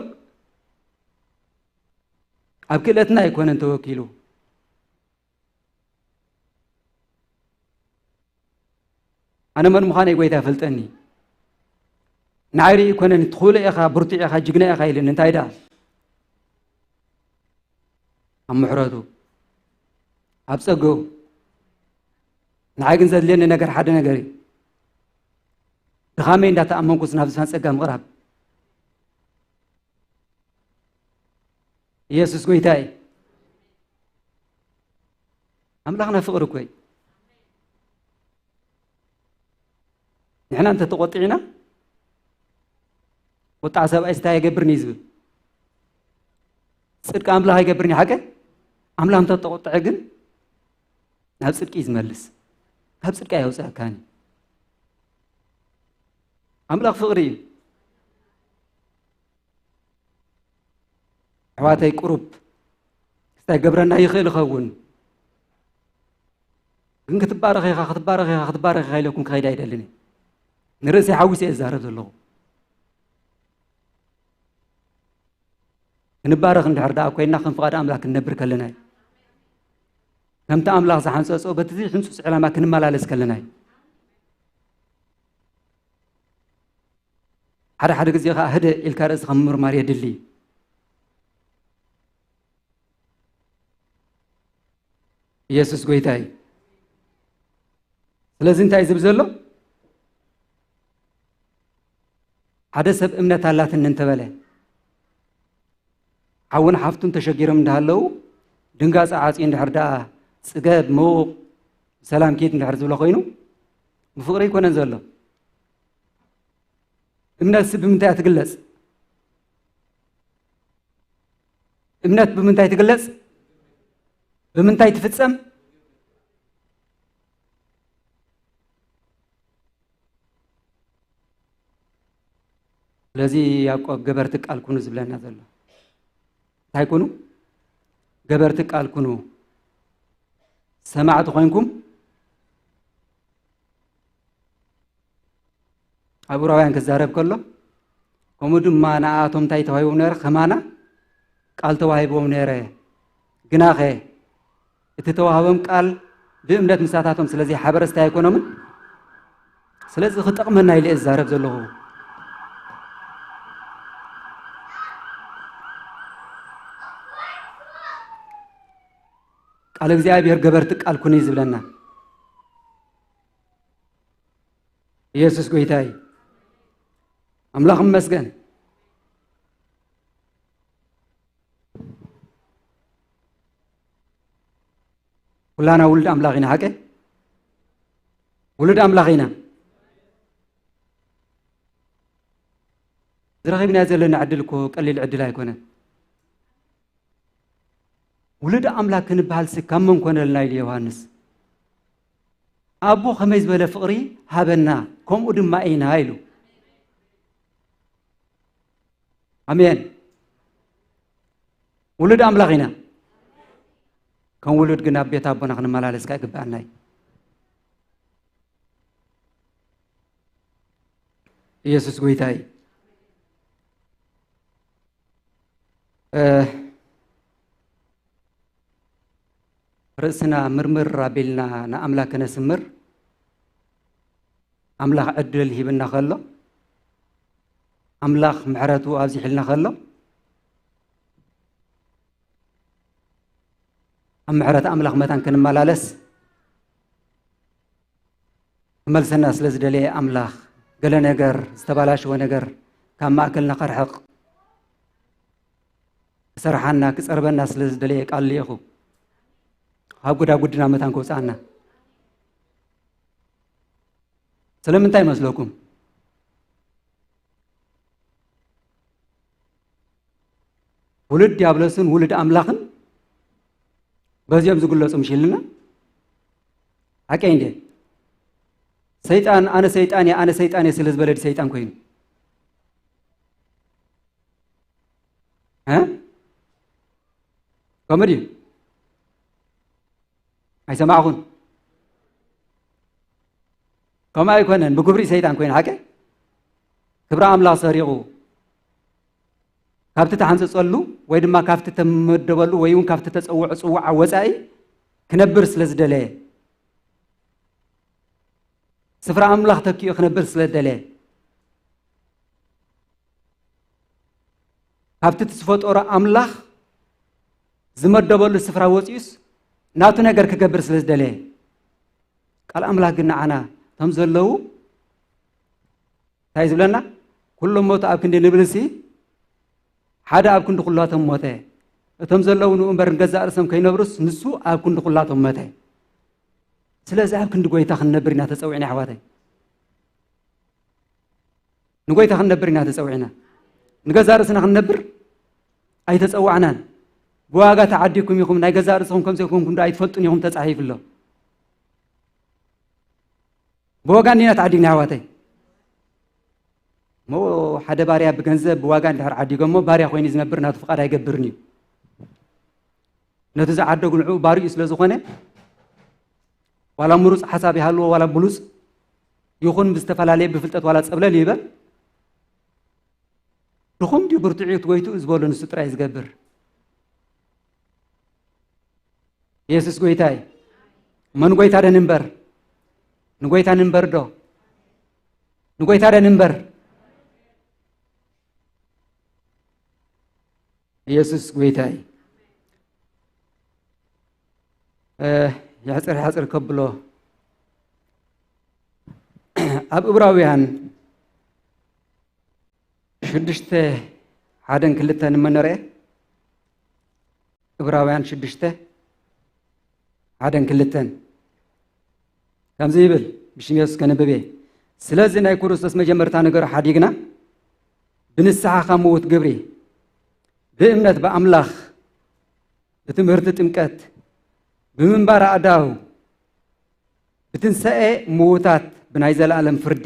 ኣብ ክእለትና ኣይኮነን ተወኪሉ። ኣነ መን ምዃነይ ጎይታ ይፈልጠኒ። ንዓይ ርኢ ኣይኮነን ትኽእሎ ኢኻ፣ ብርቱዕ ኢኻ፣ ጅግና ኢኻ ኢሉኒ። እንታይ ደኣ? ኣብ ምሕረቱ፣ ኣብ ጸገኡ። ንዓይ ግን ዘድልየኒ ነገር ሓደ ነገር እዩ። ድኻመይ እንዳተኣመንኩስ ናብ ዝፋን ጸጋ ምቕራብ። ኢየሱስ ጎይታ እዩ። ኣምላኽና ፍቕሪ እኮ እዩ። ንሕና እንተ ተቖጢዕና፣ ቁጣዕ ሰብኣይ ስታይ ኣይገብርን እዩ ዝብል። ጽድቂ ኣምላኽ ኣይገብርን እዩ፣ ሓቀ? ኣምላኽ እንተ ተቖጥዐ ግን ናብ ጽድቂ እዩ ዝመልስ። ካብ ጽድቂ ኣየውጽኣካን እዩ። ኣምላኽ ፍቕሪ እዩ። ኣሕዋተይ ቁሩብ ስታይ ገብረና ይኽእል ይኸውን። ግን ክትባረኽ ኢኻ፣ ክትባረኽ ኢኻ፣ ክትባረኽ ኢኻ ኢለኩም ክኸይድ ኣይደልን እየ። ንርእሰይ ሓዊሰ እየ ዝዛረብ ዘለኹ። ክንባረኽ እንድሕር ደኣ ኮይንና ከም ፍቓድ ኣምላኽ ክንነብር ከለና እዩ። ከምቲ ኣምላኽ ዝሓንጸጾ በቲ ዘይሕንጹጽ ዕላማ ክንመላለስ ከለና እዩ። ሓደ ሓደ ግዜ ኸኣ ህደ ኢልካ ርእስኻ ምምርማር የድሊ። ኢየሱስ ጎይታ እዩ። ስለዚ እንታይ እዩ ዝብል ዘሎ? ሓደ ሰብ እምነት ኣላትኒ እንተበለ፣ ሓውን ሓፍቱን ተሸጊሮም እንዳሃለዉ፣ ድንጋጸ ዓጽዩ እንድሕር ደኣ ጽገብ፣ ምዉቕ፣ ብሰላም ኪድ እንድሕር ዝብሎ ኮይኑ፣ ብፍቕሪ ኣይኮነን ዘሎ። እምነትሲ ብምንታይ እያ ትግለጽ? እምነት ብምንታይ ትግለጽ? ብምንታይ ትፍጸም? ስለዚ ያዕቆብ ገበርቲ ቃል ኩኑ ዝብለና ዘሎ እንታይ ኩኑ? ገበርቲ ቃል ኩኑ። ሰማዕቲ ኮይንኩም ኣብ ዕብራውያን ክዛረብ ከሎ፣ ከምኡ ድማ ንኣቶም እንታይ ተዋሂቦም ነይረ? ከማና ቃል ተዋሂቦም ነይረ። ግናኸ እቲ ተዋህቦም ቃል ብእምነት ምሳታቶም ስለ ዘይሓበረ ስታይ ኣይኮኖምን። ስለዚ ክጠቕመና ኢለ እየ ዝዛረብ ዘለኹ። ቃል እግዚኣብሔር ገበርቲ ቃል ኩኑ እዩ ዝብለና። ኢየሱስ ጎይታ እዩ። ኣምላኽ ይመስገን። ኩላና ውሉድ ኣምላኽ ኢና፣ ሓቀ? ውሉድ ኣምላኽ ኢና። ዝረኺብናዮ ዘለና ዕድል እኮ ቀሊል ዕድል ኣይኮነን። ውሉድ ኣምላኽ ክንበሃልሲ ካብ መን ኮነልና ኢሉ ዮሃንስ። ኣቦ ከመይ ዝበለ ፍቕሪ ሃበና፣ ከምኡ ድማ ኢና ኢሉ። ኣሜን። ውሉድ ኣምላኽ ኢና። ከም ውሉድ ግን ኣብ ቤት ኣቦና ክንመላለስ ከኣ ይግብኣና እዩ። ኢየሱስ ጎይታ እዩ። እ፣ ርእስና ምርምር ኣቢልና ንኣምላኽ ከነስምር ኣምላኽ ዕድል ሂብና ከሎ፣ ኣምላኽ ምሕረቱ ኣብዚሕልና ከሎ፣ ኣብ ምሕረት ኣምላኽ መታን ክንመላለስ ክመልሰና ስለ ዝደለየ ኣምላኽ፣ ገለ ነገር፣ ዝተባላሸወ ነገር ካብ ማእከልና ከርሕቕ፣ ክሰርሓና፣ ክጸርበና ስለ ዝደለየ ቃል ልኢኹ፣ ካብ ጉዳጉድና መታን ከውጽኣና። ስለምንታይ ይመስለኩም? ውሉድ ዲያብሎስን ውሉድ ኣምላኽን በዚኦም ዝግለጹ ምሽ ኢልና? ሓቀይ እንዴ? ሰይጣን ኣነ ሰይጣን እየ፣ ኣነ ሰይጣን እየ ስለ ዝበለ ድዩ ሰይጣን ኮይኑ? እ? ከምኡ ድዩ? ኣይሰማዕኹን። ከምኡ ኣይኮነን፣ ብግብሪ ሰይጣን ኮይኑ ሓቀ ክብሪ ኣምላኽ ሰሪቑ ካብቲ ተሓንጸጸሉ ወይ ድማ ካብቲ ተመደበሉ ወይ እውን ካብቲ ተጸውዖ ጽዋዓ ወጻኢ ክነብር ስለ ዝደለየ፣ ስፍራ ኣምላኽ ተኪኡ ክነብር ስለ ዝደለየ፣ ካብቲ እቲ ዝፈጠሮ ኣምላኽ ዝመደበሉ ስፍራ ወፂኡስ ናቱ ነገር ክገብር ስለ ዝደለየ፣ ቃል ኣምላኽ ግን ንዓና እቶም ዘለዉ እንታይ ዝብለና? ኩሎም ሞቱ ኣብ ክንዲ ንብልሲ ሓደ ኣብ ክንዲ ኩላቶም ሞተ። እቶም ዘለዉ ንኡ እምበር ንገዛእ ርእሶም ከይነብሩስ ንሱ ኣብ ክንዲ ኩላቶም ሞተ። ስለዚ ኣብ ክንዲ ጎይታ ክንነብር ኢና ተፀዊዕና ኣሕዋተይ። ንጎይታ ክንነብር ኢና ተፀዊዕና። ንገዛእ ርእስና ክንነብር ኣይተፀዋዕናን። ብዋጋ ተዓዲኩም ኢኹም፣ ናይ ገዛእ ርእስኹም ከም ዘይኮንኩም ዶ ኣይትፈልጡን ኢኹም ተፃሒፉ ኣሎ። ብዋጋ እንዲና ተዓዲግና ኣሕዋተይ። እሞ ሓደ ባርያ ብገንዘብ ብዋጋ እንድሕር ዓዲጎሞ ባርያ ኮይኑ ዝነብር ናቱ ፍቓድ ኣይገብርን እዩ። ነቲ ዝዓደጉ ንዕኡ ባርዩ ስለ ዝኾነ ዋላ ምሩፅ ሓሳብ ይሃልዎ ዋላ ብሉፅ ይኹን ብዝተፈላለየ ብፍልጠት ዋላ ፀብለል ይበል ድኹም ድዩ ብርቱዕ እዩ እቲ ጎይትኡ ዝበሎ ንሱ ጥራይ ዝገብር። ኢየሱስ ጎይታ እዩ። እሞ ንጎይታ ዶ ንንበር? ንጎይታ ንንበር ዶ? ንጎይታ ዶ ንንበር? ኢየሱስ ጎይታ እዩ። እ፣ ይሕፅር ይሕፅር ከብሎ ኣብ እብራውያን ሽዱሽተ ሓደን ክልተን እሞ ንርኤ። እብራውያን ሽዱሽተ ሓደን ክልተን ከምዚ ይብል፣ ብሽም የሱስ ከንብብ እየ። ስለዚ ናይ ክርስቶስ መጀመርታ ነገሩ ሓዲግና ብንስሓ ካብ ምዉት ግብሪ ብእምነት ብኣምላኽ ብትምህርቲ ጥምቀት ብምንባር ኣእዳው ብትንሳኤ ምዉታት ብናይ ዘለኣለም ፍርዲ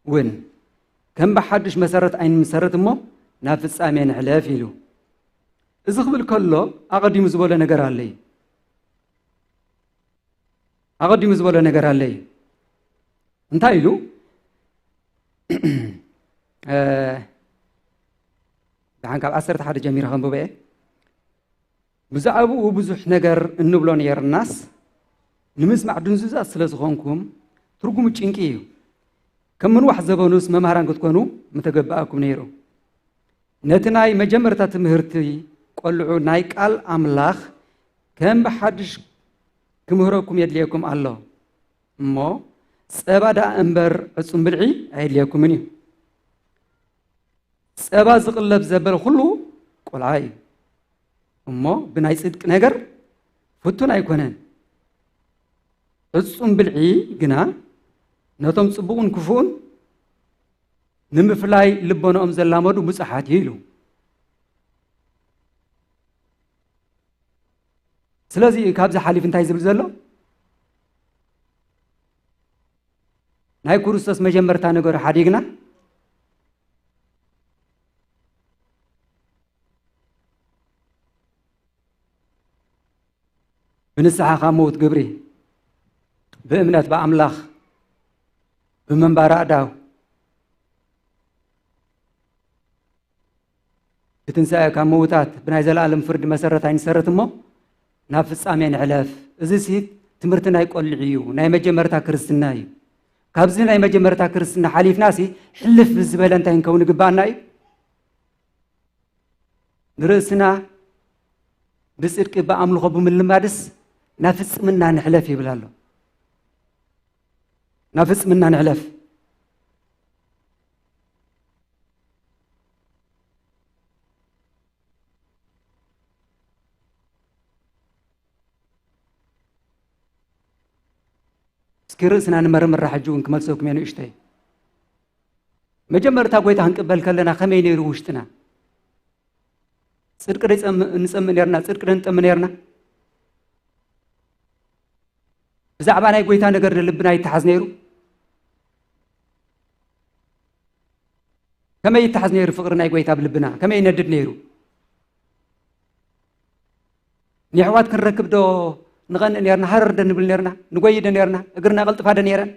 እውን ከም ብሓድሽ መሰረት ኣይንምሰረት እሞ ናብ ፍጻሜ ንሕለፍ ኢሉ። እዚ ክብል ከሎ ኣቐዲሙ ዝበሎ ነገር ኣሎ እዩ። ኣቐዲሙ ዝበሎ ነገር ኣሎ እዩ። እንታይ ኢሉ? እ፣ ደሓን ካብ ዓሰርተ ሓደ ጀሚረ ከንብቦ እየ። ብዛዕባኡ ብዙሕ ነገር እንብሎ ነይርናስ፣ ንምስማዕ ድንዙዛት ስለ ዝኾንኩም፣ ትርጉሙ ጭንቂ እዩ። ከም ምንዋሕ ዘበኑስ መምሃራን ክትኮኑ ምተገበኣኩም ነይሩ። ነቲ ናይ መጀመርታ ትምህርቲ ቆልዑ ናይ ቃል ኣምላኽ ከም ብሓድሽ ክምህረኩም የድልየኩም ኣሎ። እሞ ጸባ ደኣ እምበር ዕጹም ብልዒ ኣየድልየኩምን እዩ። ጸባ ዝቕለብ ዘበለ ኩሉ ቆልዓ እዩ። እሞ ብናይ ጽድቂ ነገር ፍቱን ኣይኮነን። ዕጹም ብልዒ ግና ነቶም ጽቡቕን ክፉእን ንምፍላይ ልቦናኦም ዘላመዱ ብጹሓት እዩ ኢሉ። ስለዚ እዩ ካብዚ ሓሊፍ እንታይ ዝብል ዘሎ? ናይ ክርስቶስ መጀመርታ ነገሩ ሓዲግና ብንስሓ ካብ ምዉት ግብሪ፣ ብእምነት ብኣምላኽ፣ ብምንባር ኣእዳው፣ ብትንሳኤ ካብ ምዉታት፣ ብናይ ዘለኣለም ፍርዲ መሰረት ኣይንሰረት እሞ፣ ናብ ፍጻሜ ንሕለፍ። እዚሲ ትምህርቲ ናይ ቆልዑ እዩ፣ ናይ መጀመርታ ክርስትና እዩ። ካብዚ ናይ መጀመርታ ክርስትና ሓሊፍናሲ፣ ሕልፍ ዝበለ እንታይ ክንከውን ይግብኣና እዩ? ንርእስና ብጽድቂ ብኣምልኾ ብምልማድስ ናብ ፍጽምና ንሕለፍ ይብል ኣሎ። ናብ ፍጽምና ንሕለፍ። እስኪ ርእስና ንመርምራ ሕጂ እውን ክመልሰኩም እየ ንእሽተይ። መጀመርታ ጎይታ ክንቅበል ከለና ከመይ ነይሩ ውሽጥና? ጽድቂ ዶ ይጸም-፣ ንጸምእ ነርና? ጽድቂ ዶ ንጠሚ ነርና? ብዛዕባ ናይ ጎይታ ነገር ዶ ልብና ይተሓዝ ነይሩ? ከመይ ይተሓዝ ነይሩ ፍቕሪ ናይ ጎይታ ብልብና? ከመይ ይነድድ ነይሩ? ንየሕዋት ክንረክብ ዶ ንቐንእ ነርና? ሃረር ዶ ንብል ነርና? ንጎይ ዶ ነርና? እግርና ቀልጥፋ ዶ ነይረን?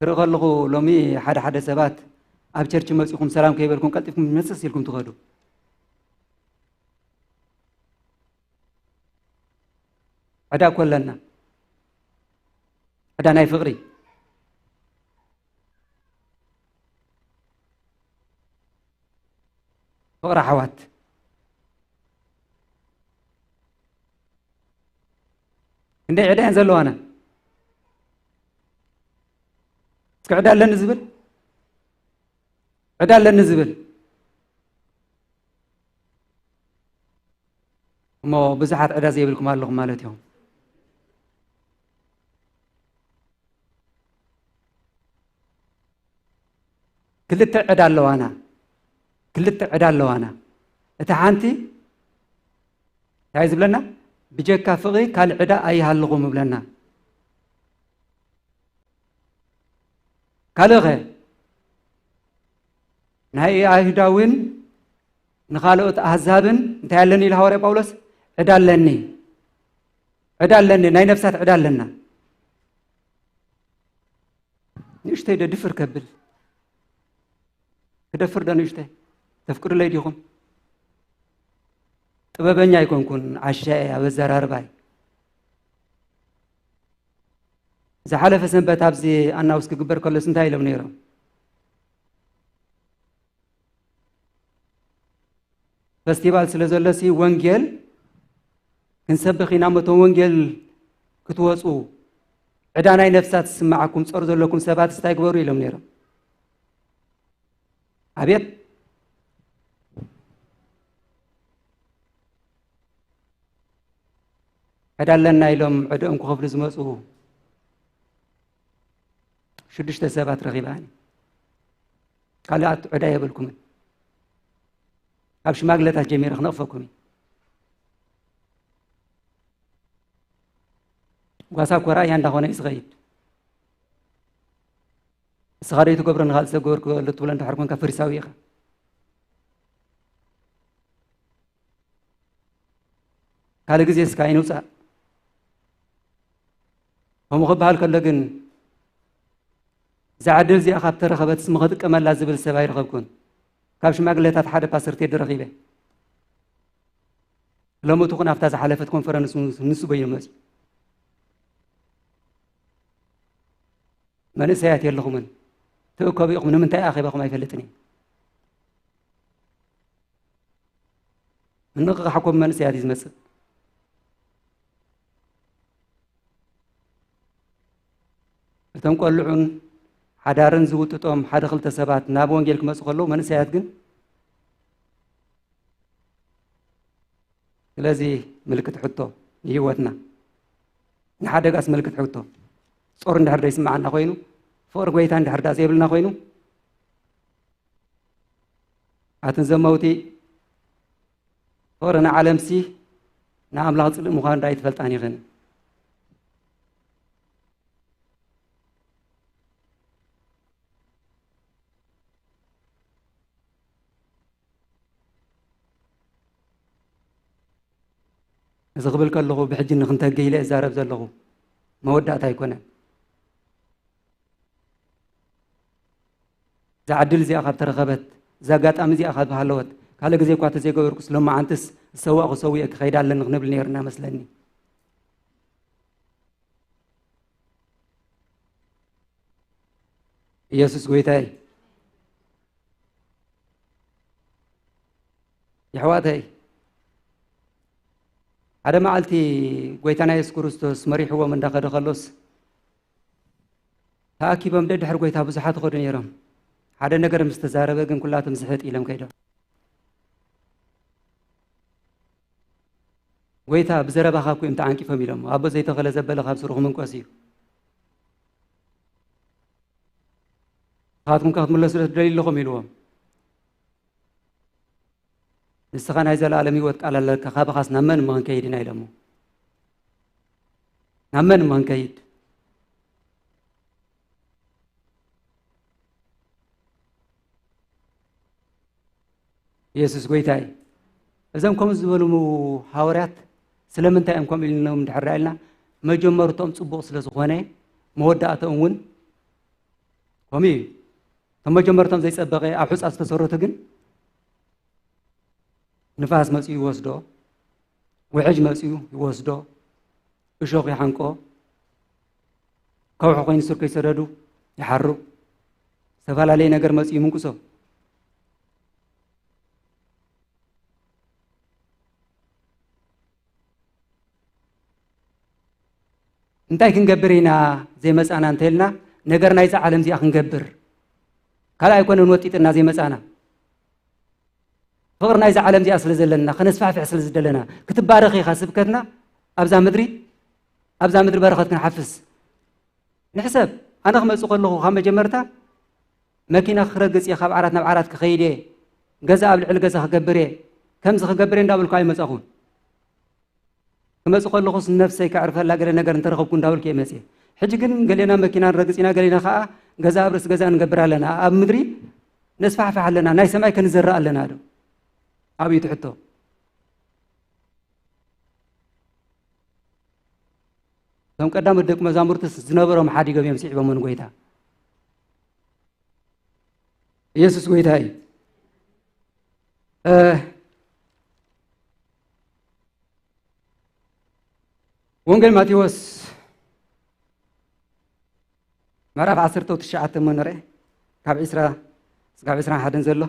ክርኢ ከለኹ ሎሚ ሓደ ሓደ ሰባት ኣብ ቸርች መጺኹም ሰላም ከይበልኩም ቀልጢፍኩም መጽስ ኢልኩም ትኸዱ። ዕዳ እኮ ኣለና። ዕዳ ናይ ፍቕሪ። ፍቕሪ ኣሕዋት። ክንደይ ዕዳ እየን ዘለዋና? እስኪ ዕዳ ኣለኒ ዝብል፣ ዕዳ ኣለኒ ዝብል። እሞ ብዙሓት ዕዳ ዘይብልኩም ኣለኹም ማለት እዮም። ክልተ ዕዳ ኣለዋና። ክልተ ዕዳ ኣለዋና። እታ ሓንቲ እንታይ ዝብለና? ብጀካ ፍቕሪ ካልእ ዕዳ ኣይሃልኹም ይብለና። ካልእኸ? ናይ ኣይሁዳውን ንኻልኦት ኣህዛብን እንታይ ኣለኒ ኢሉ ሃዋርያ ጳውሎስ? ዕዳ ኣለኒ። ዕዳ ኣለኒ። ናይ ነፍሳት ዕዳ ኣለና። ንእሽተይ ዶ ድፍር ከብል? ክደፍር ዶ ንእሽተይ? ተፍቅዱለይ ዲኹም? ጥበበኛ ኣይኮንኩን፣ ዓሻ እየ ኣብ ኣዘራርባይ። ዝሓለፈ ሰንበት ኣብዚ ኣናውስ ክግበር ከሎስ እንታይ ኢሎም ነይሮም? ፈስቲቫል ስለ ዘሎሲ ወንጌል ክንሰብኽ ኢና እሞ፣ እቶም ወንጌል ክትወፁ፣ ዕዳ ናይ ነፍሳት ዝስምዓኩም፣ ጾር ዘለኩም ሰባት እንታይ ግበሩ ኢሎም ነይሮም። ኣቤት ዕዳ ኣለና ኢሎም ዕዳኦም ክኸፍሉ ዝመፁ ሽዱሽተ ሰባት ረኺባኒ። ካልኣት ዕዳ የብልኩምን። ካብ ሽማግለታት ጀሚረ ክነቕፈኩም እዩ። ጓሳ እኮ ራእያ እንዳኾነ እዩ ዝኸይድ። ንስኻ ዶ ትገብሮ ንኻልእ ሰብ ገበርኩ ትብሎ እንድሕር ኮንካ ፈሪሳዊ ኢኻ። ካልእ ግዜ እስካ ኣይንውፃእ። ከምኡ ክበሃል ከሎ ግን፣ እዛ ዕድል እዚኣ ካብ ተረኸበት ስም ክጥቀመላ ዝብል ሰብ ኣይረኸብኩን። ካብ ሽማግለታት ሓደ ፓስተር ቴዲ ረኺበ። ሎሚ እቲ ኩን ኣብታ ዝሓለፈት ኮንፈረንስ ንሱ በይኑ መፅዩ። መንእሰያት የለኹምን። ትእከቡ ኢኹም፣ ንምንታይ ኣኼባኹም ኣይፈልጥን እየ። ምንቕቓሕ እኮ ብመንእሰያት እዩ ዝመጽእ። እቶም ቆልዑን ሓዳርን ዝውጥጦም ሓደ ክልተ ሰባት ናብ ወንጌል ክመጹ ከለዉ፣ መንእሰያት ግን። ስለዚ ምልክት ሕቶ ንህይወትና፣ ንሓደጋስ ምልክት ሕቶ። ጾር እንድሕር ዘይስምዓና ኮይኑ፣ ፍቕሪ ጎይታ እንድሕር ደኣ ዘይብልና ኮይኑ፣ ኣትን ዘመውቲ ፍቕሪ ንዓለምሲ ንኣምላኽ ጽልእ ምዃኑ ዶ ኣይትፈልጣን ኢኽን? እዚ ክብል ከለኹ ብሕጂ ንኽንተግህ ኢለ እዛረብ ዘለኹ፣ መወዳእታ ኣይኮነን። እዛ ዕድል እዚኣ ካብ ተረኸበት፣ እዛ ኣጋጣሚ እዚኣ ካብ ሃለወት፣ ካልእ ግዜ እኳ ተዘይገበርኩስ፣ ሎማዓንትስ ዝሰዋእኹ ሰዊኤ ክኸይድ ኣለኒ ክንብል ነይርና መስለኒ። ኢየሱስ ጎይታይ። የሕዋተይ፣ ሓደ መዓልቲ ጎይታና የሱስ ክርስቶስ መሪሕዎም እንዳኸደ ከሎስ፣ ተኣኪቦም ደድሕሪ ጎይታ ብዙሓት ይኸዱ ነይሮም። ሓደ ነገር ምስ ተዛረበ ግን ኩላቶም ዝሕጥ ኢሎም ከይዶም። ጎይታ ብዘረባኻ እኮ እዮም ተዓንቂፎም ኢሎም። ኣቦ ዘይተኸለ ዘበለ ካብ ስሩ ክምንቆስ እዩ። ንስኻትኩም ከ ክትምለሱ ዶ ትደልዩ ኣለኹም? ኢልዎም። ንስኻ ናይ ዘለኣለም ህይወት ቃል ኣለካ፣ ካባኻስ ናብ መን እሞ ክንከይድ ኢና? ኢሎሞ። ናብ መን እሞ ክንከይድ? ኢየሱስ ጎይታ እዩ። እዞም ከምኡ ዝበሉ ሃዋርያት ስለምንታይ እዮም ከምኡ ኢልኖም እንድሕር ኢልና፣ መጀመርትኦም ጽቡቕ ስለ ዝኾነ፣ መወዳእትኦም እውን ከምኡ እዩ። እቶም መጀመርትኦም ዘይጸበቐ ኣብ ሑጻ ዝተሰረቱ ግን፣ ንፋስ መጺኡ ይወስዶ፣ ውሕጅ መጺኡ ይወስዶ፣ እሾኽ ይሓንቆ፣ ከውሒ ኮይኑ ሱር ከይሰደዱ ይሓሩ፣ ዝተፈላለየ ነገር መጺኡ ይምንቅሶ። እንታይ ክንገብር ኢና ዘይመጻና እንተልና፣ ነገር ናይዛ ዓለም እዚኣ ክንገብር። ካልእ ኣይኮነን ወጢጥና ዘይመጻና። ፍቕሪ ናይዛ ዓለም እዚኣ ስለ ዘለና፣ ከነስፋሕፍሕ ስለ ዝደለና፣ ክትባረኽ ኢኻ ስብከትና ኣብዛ ምድሪ፣ ኣብዛ ምድሪ በረኸት ክንሓፍስ። ንሕሰብ፣ ኣነ ክመጽእ ከለኹ ካብ መጀመርታ መኪና ክረግጽ እየ፣ ካብ ዓራት ናብ ዓራት ክኸይድ እየ፣ ገዛ ኣብ ልዕሊ ገዛ ክገብር እየ፣ ከምዚ ክገብር እየ እንዳበልኩ ኣይመጻኹን። ክመጽእ ከለኹስ ነፍሰይ ከዕርፈላ ገለ ነገር እንተረኸብኩ እንዳበልኩ እየ መጽየ። ሕጂ ግን ገሌና መኪና ንረግጽ ኢና፣ ገሌና ከኣ ገዛ ኣብ ርእሲ ገዛ ንገብር ኣለና። ኣብ ምድሪ ነስፋሕፍሕ ኣለና፣ ናይ ሰማይ ከንዘርእ ኣለና ዶ? ኣብዩ እቲ ሕቶ። እቶም ቀዳሞት ደቂ መዛሙርትስ ዝነበሮም ሓዲጎም እዮም ስዒቦሞ ንጎይታ። ኢየሱስ ጎይታ እዩ። እ፣ ወንጌል ማቴዎስ ምዕራፍ ዓሰርተ ትሽዓተ እሞ ንርአ፣ ካብ ዒስራ እስካብ ዒስራን ሓደን ዘሎ።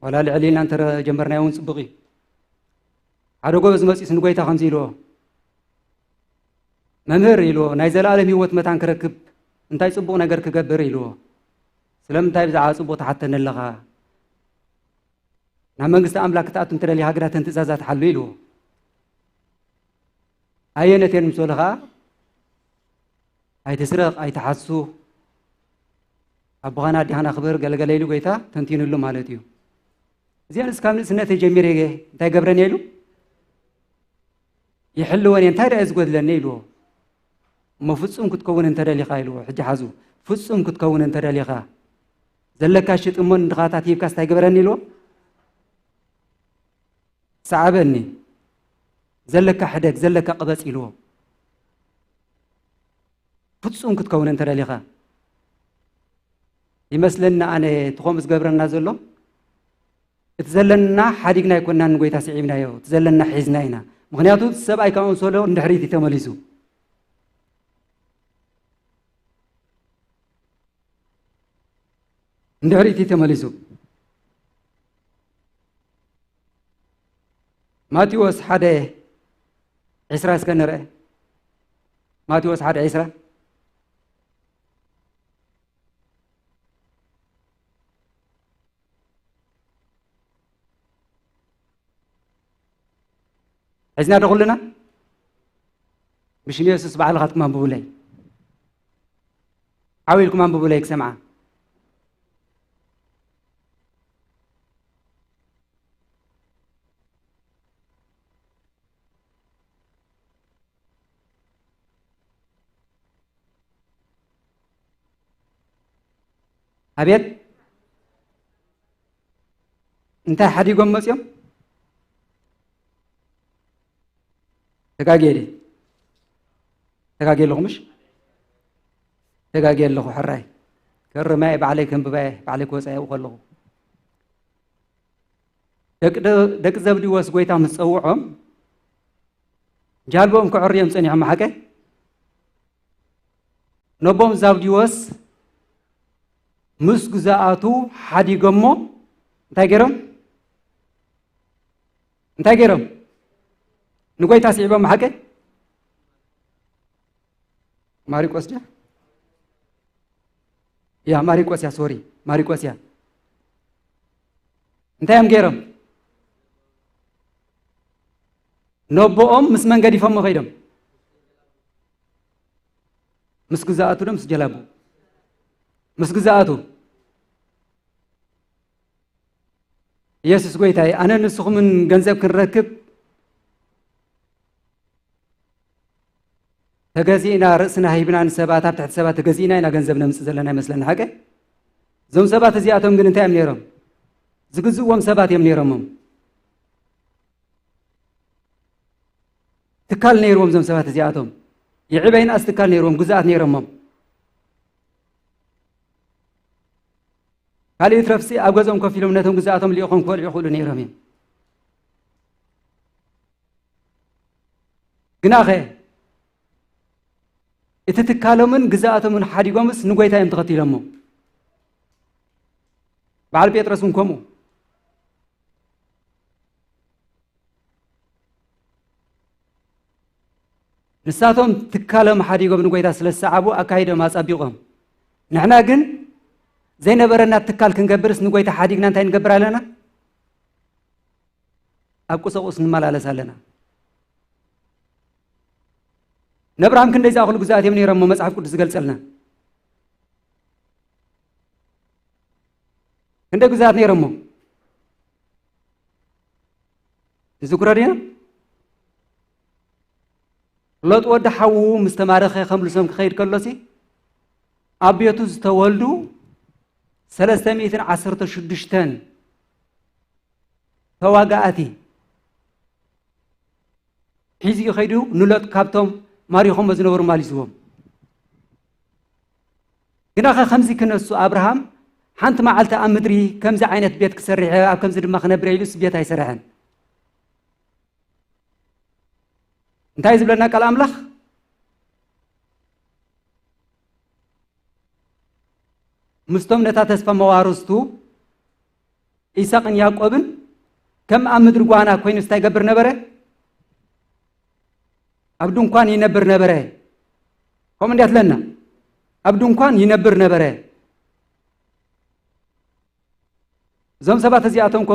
ዋላ ልዕል ኢልና እንተ ጀመርናዮ እውን ጽቡቕ እዩ። ሓደ ጎበዝ መጺኡስ ንጎይታ ከምዚ ኢልዎ፣ "መምህር" ኢልዎ፣ "ናይ ዘለኣለም ህይወት መታን ክረክብ እንታይ ጽቡቕ ነገር ክገብር?" ኢልዎ። "ስለምንታይ ብዛዕባ ጽቡቕ ትሓተኒ ኣለኻ? ናብ መንግስቲ ኣምላክ ክትኣቱ እንተደሊኻ ግዳ እተን ትእዛዛት ሓሉ" ኢልዎ። ኣየነት እየን ምስ በሎ ኸኣ፣ "ኣይትስረቕ፣ ኣይትሓሱ፣ ኣቦኻን ኣዴኻን ኣኽብር" ገለገለ ኢሉ ጎይታ ተንቲኑሉ ማለት እዩ። እዚኣን እስካብ ንእስነተይ ጀሚረ እንታይ ገብረን እየ ኢሉ ይሕልወን እየ፣ እንታይ ደኣ ዝጎድለኒ ኢልዎ። "እሞ ፍጹም ክትከውን እንተደሊኻ" ኢልዎ። ሕጂ ሓዙ፣ "ፍጹም ክትከውን እንተደሊኻ፣ ዘለካ ሽጥ እሞ ንድኻታት ሂብካስ እንታይ ግበረኒ?" ኢልዎ። "ሰዓበኒ፣ ዘለካ ሕደግ፣ ዘለካ ቅበጽ" ኢልዎ። ፍጹም ክትከውን እንተደሊኻ፣ ይመስለኒ ኣነ እቲ ከምኡ ዝገብረና ዘሎ፣ እቲ ዘለና ሓዲግና ኣይኮናን ንጎይታ ስዒብናዮ፣ እቲ ዘለና ሒዝና ኢና። ምኽንያቱ እቲ ሰብኣይ ካብ ኣምሰሎ ንድሕሪት እዩ ተመሊሱ። ንድሕሪት እዩ ተመሊሱ። ማቴዎስ ሓደ ዕስራ እስከ ንርአ። ማቴዎስ ሓደ ዕስራ። ሒዝና ዶ ኩልና? ብሽም የሱስ ባዕልኻትኩም ኣንብቡለይ። ዓው ኢልኩም ኣንብቡለይ ክሰምዓ። ኣቤት፣ እንታይ ሓዲጎም መጽዮም? ተጋግየ ድየ? ተጋግየ ኣለኹ ምሽ? ተጋግየ ኣለኹ፣ ሕራይ። ከርማየ ባዕለይ ከንብባየ፣ ባዕለይ ክወጻ የብኡ ከለኹ። ደቂ ደ-፣ ደቂ ዘብዲዎስ ጎይታ ምስ ጸውዖም፣ ጃልቦኦም ከዕርዮም ጸኒሖም፣ ሓቀ? ነቦም ዛብዲዎስ ምስ ግዛኣቱ ሓዲጎሞ እንታይ ገይሮም? እንታይ ገይሮም? ንጎይታ ስዒቦም፣ ሓቀ? ማሪቆስ ድያ? ያ፣ ማሪቆስ እያ፣ ሶሪ፣ ማሪቆስ እያ። እንታይ እዮም ገይሮም? ነቦኦም ምስ መን ገዲፎሞ ከይዶም? ምስ ግዛኣቱ ዶ ምስ ጀላቡ? ምስ ግዛኣቱ። ኢየሱስ ጎይታይ፣ ኣነ ንስኹምን ገንዘብ ክንረክብ ተገዚእና፣ ርእስና ሂብና ንሰባት፣ ኣብ ትሕቲ ሰባት ተገዚእና ኢና ገንዘብ ነምጽእ ዘለና ይመስለና። ሓቀ? እዞም ሰባት እዚኣቶም ግን እንታይ እዮም ነይሮም? ዝግዝእዎም ሰባት እዮም ነይሮሞም። ትካል ነይርዎም እዞም ሰባት እዚኣቶም። ይዕበይናስ ትካል ነይርዎም፣ ግዛኣት ነይሮሞም። ካልእ ይትረፍሲ ኣብ ገዝኦም ኮፍ ኢሎም ነቶም ግዛኣቶም ልኢኾም ክበልዑ ይኽእሉ ነይሮም እዮም። ግናኸ እቲ ትካሎምን ግዛኣቶምን ሓዲጎምስ ንጎይታ እዮም ተኸቲሎሞ። በዓል ጴጥሮስ እውን ከምኡ። ንሳቶም ትካሎም ሓዲጎም ንጎይታ ስለ ዝሰዓቡ ኣካይዶም ኣጸቢቖም። ንሕና ግን ዘይነበረና ትካል ክንገብርስ ንጎይታ ሓዲግና እንታይ ንገብር ኣለና? ኣብ ቁሰቁስ ንመላለስ ኣለና። ነብርሃም ክንደይ ዝኣኽሉ ግዛኣት እዮም ነይሮሞ መጽሓፍ ቅዱስ ዝገልጸልና? ክንደይ ግዛኣት ነይሮሞ? ንዝክሮ ዲና? ሎጥ ወዲ ሓዉ ምስ ተማረኸ ከምልሶም ክኸይድ ከሎሲ ኣብ ቤቱ ዝተወልዱ ሰለስተ ሚእትን ዓሰርተ ሽዱሽተን ተዋጋእቲ ሒዙ እዩ ከይዱ። ንሎጥ ካብቶም ማሪኾሞ ዝነበሩ ማሊዝዎም። ግናኸ ከምዚ ክነሱ ኣብርሃም ሓንቲ መዓልቲ ኣብ ምድሪ ከምዚ ዓይነት ቤት ክሰርሕ እየ፣ ኣብ ከምዚ ድማ ክነብር እየ ኢሉስ ቤት ኣይሰረሐን። እንታይ ዝብለና ቃል ኣምላኽ? ምስቶም ነታ ተስፋ መዋርስቱ ኢሳቕን ያዕቆብን ከም ኣብ ምድሪ ጓና ኮይኑ እንታይ ይገብር ነበረ? ኣብ ድንኳን ይነብር ነበረ። ከምኡ እንዲያ ትለና፣ ኣብ ድንኳን ይነብር ነበረ። እዞም ሰባት እዚኣቶም ኮ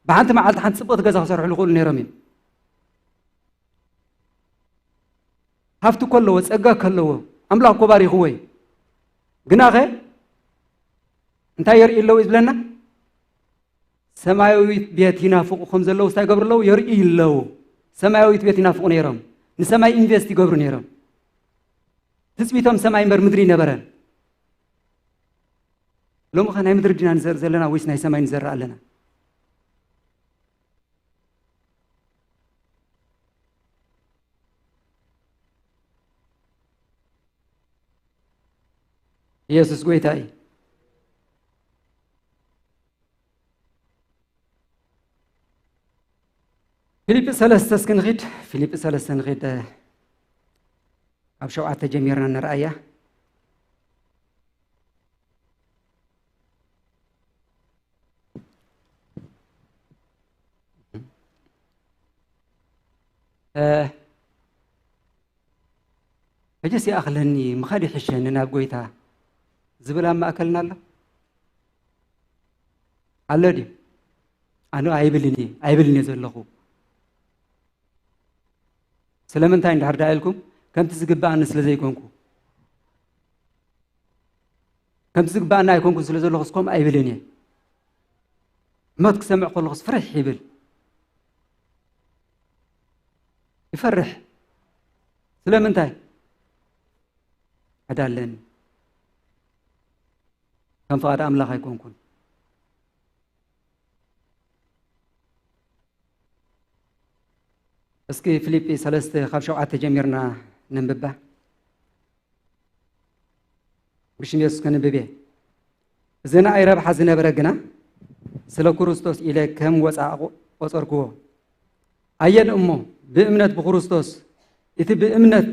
ብሓንቲ መዓልቲ ሓንቲ ጽብቕቲ ገዛ ክሰርሑ ይኽእሉ ነይሮም እዮም። ሃፍቲ ከለዎ፣ ጸጋ ከለዎ፣ ኣምላኽ እኮ ባሪኽዎ እዩ። ግናኸ እንታይ የርእዩ ኣለዉ እዩ ዝብለና? ሰማያዊት ቤት ይናፍቑ ከም ዘለዉ እንታይ ይገብሩ ኣለዉ? የርእዩ ኣለዉ። ሰማያዊት ቤት ይናፍቑ ነይሮም። ንሰማይ ኢንቨስት ይገብሩ ነይሮም። ትጽቢቶም ሰማይ እምበር ምድሪ ኣይነበረን። ሎሚ ኸ ናይ ምድሪ ዲና ንዘርእ ዘለና ወይስ ናይ ሰማይ ንዘርእ ኣለና? ኢየሱስ ጎይታ እዩ። ፊልጲ ሰለስተ እስኪ ንኺድ፣ ፊልጲ ሰለስተ ንኺድ፣ ኣብ ሸውዓተ ጀሚርና ንርኣያ። እ፣ ሕጅስ ይኣኽለኒ፣ ምኻድ ይሕሸኒ ናብ ጎይታ ዝብል ኣብ ማእከልና ኣሎ? ኣሎ ድዩ? ኣነ ኣይብልን እየ፣ ኣይብልን እየ ዘለኹ። ስለምንታይ እንድሕር ደኣ ኢልኩም፣ ከምቲ ዝግብኣኒ ስለ ዘይኮንኩ። ከምቲ ዝግብኣኒ ኣይኮንኩን ስለ ዘለኹስ፣ ከምኡ ኣይብልን እየ። ሞት ክሰምዕ ከለኹስ ፍርሕ ይብል። ይፈርሕ። ስለምንታይ? ዕዳ ኣለኒ። ከም ፍቓድ ኣምላኽ ኣይኮንኩን። እስኪ ፊልጲ ሰለስተ ካብ ሸውዓተ ጀሚርና ነንብባ። ብሽም የሱስ ከንብብ እየ። እዚ ንኣይ ረብሓ ዝነበረ ግና ስለ ክርስቶስ ኢለ ከም ወጻኢ ቆ-፣ ቆጸርክዎ። ኣየን እሞ ብእምነት ብክርስቶስ፣ እቲ ብእምነት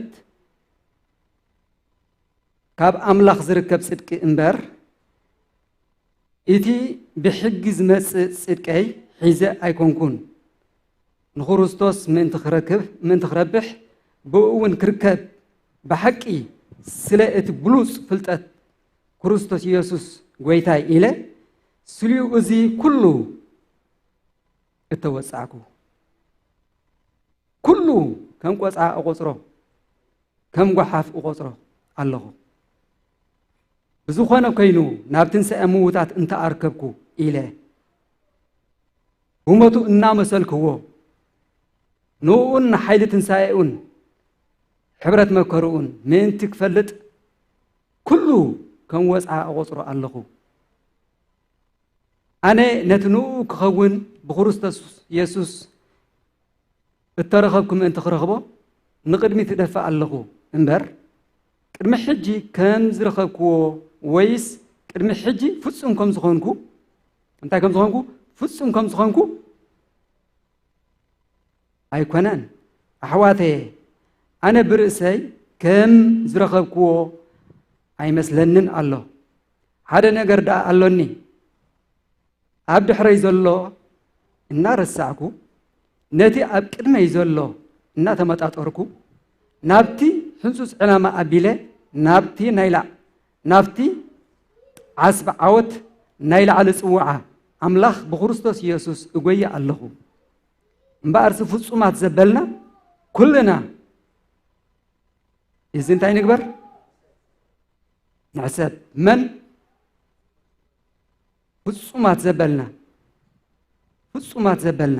ካብ ኣምላኽ ዝርከብ ጽድቂ እምበር፣ እቲ ብሕጊ ዝመጽእ ጽድቀይ ሒዘ ኣይኮንኩን። ንክርስቶስ ምእንቲ ክረክብ፣ ምእንቲ ክረብሕ፣ ብእኡ እውን ክርከብ፣ ብሓቂ ስለ እቲ ብሉጽ ፍልጠት ክርስቶስ ኢየሱስ ጐይታይ ኢለ፣ ስሊኡ እዚ ኩሉ እተወጻእኩ። ኩሉ ከም ቆጻ እቆጽሮ፣ ከም ጓሓፍ እቆጽሮ ኣለኹ። ብዝኾነ ኮይኑ ናብ ትንሳኤ ምዉታት እንተኣርከብኩ ኢለ ብሞቱ እናመሰልክዎ ንእኡን ንሓይሊ ትንሳኤኡን ሕብረት መከርኡን ምእንቲ ክፈልጥ ኩሉ ከም ወጽዓ እቖጽሮ ኣለኹ። ኣነ ነቲ ንእኡ ክኸውን ብክርስቶስ የሱስ እተረኸብኩ ምእንቲ ክረኽቦ ንቕድሚት እደፍእ ኣለኹ እምበር፣ ቅድሚ ሕጂ ከም ዝረኸብክዎ ወይስ ቅድሚ ሕጂ ፍጹም ከም ዝኾንኩ፣ እንታይ ከም ዝኾንኩ፣ ፍጹም ከም ዝኾንኩ ኣይኮነን። ኣሕዋተየ፣ ኣነ ብርእሰይ ከም ዝረኸብክዎ ኣይመስለንን ኣሎ። ሓደ ነገር ደኣ ኣሎኒ። ኣብ ድሕረይ ዘሎ እናረሳዕኩ፣ ነቲ ኣብ ቅድመይ ዘሎ እናተመጣጠርኩ፣ ናብቲ ሕንጹጽ ዕላማ ኣቢለ፣ ናብቲ ናይ ላዕ-፣ ናብቲ ዓስቢ ዓወት ናይ ላዕሊ ጽውዓ ኣምላኽ ብክርስቶስ የሱስ እጎየ ኣለኹ። እምበኣርሲ ፍጹማት ዘበልና ኩልና እዚ እንታይ ንግበር? ንሕሰብ። መን ፍጹማት ዘበልና? ፍጹማት ዘበልና።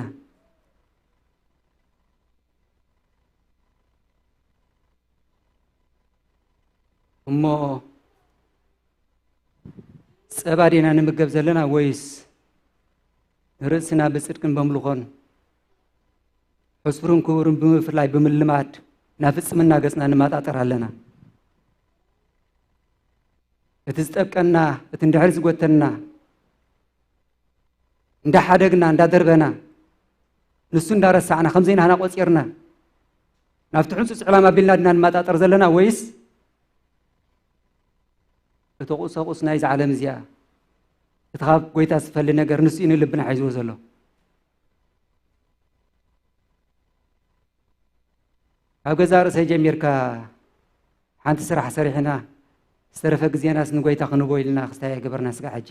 እሞ ጸባ ዲና ንምገብ ዘለና ወይስ ንርእስና ብጽድቅን በምልኾን ሕሱርን ክቡርን ብምፍላይ ብምልማድ ናብ ፍጽምና ገጽና ንመጣጠር ኣለና? እቲ ዝጠብቀና፣ እቲ እንድሕር ዝጎተና፣ እንዳሓደግና፣ እንዳደርበና፣ ንሱ እንዳረሳዕና፣ ከም ዘይናህና ቆጺርና፣ ናብቲ ሕንጹጽ ዕላማ ኣቢልና ድና ንመጣጠር ዘለና ወይስ እቲ ቁሳቁስ ናይዛ ዓለም እዚኣ፣ እቲ ካብ ጎይታ ዝፈሊ ነገር ንሱ እዩ ንልብና ሒዝዎ ዘሎ? ካብ ገዛ ርእሰይ ጀሚርካ ሓንቲ ስራሕ ሰሪሕና ዝተረፈ ግዜናስ ንጎይታ ክንቦ ኢልና ክስታይ ኣይገበርና ስጋ ሕጂ።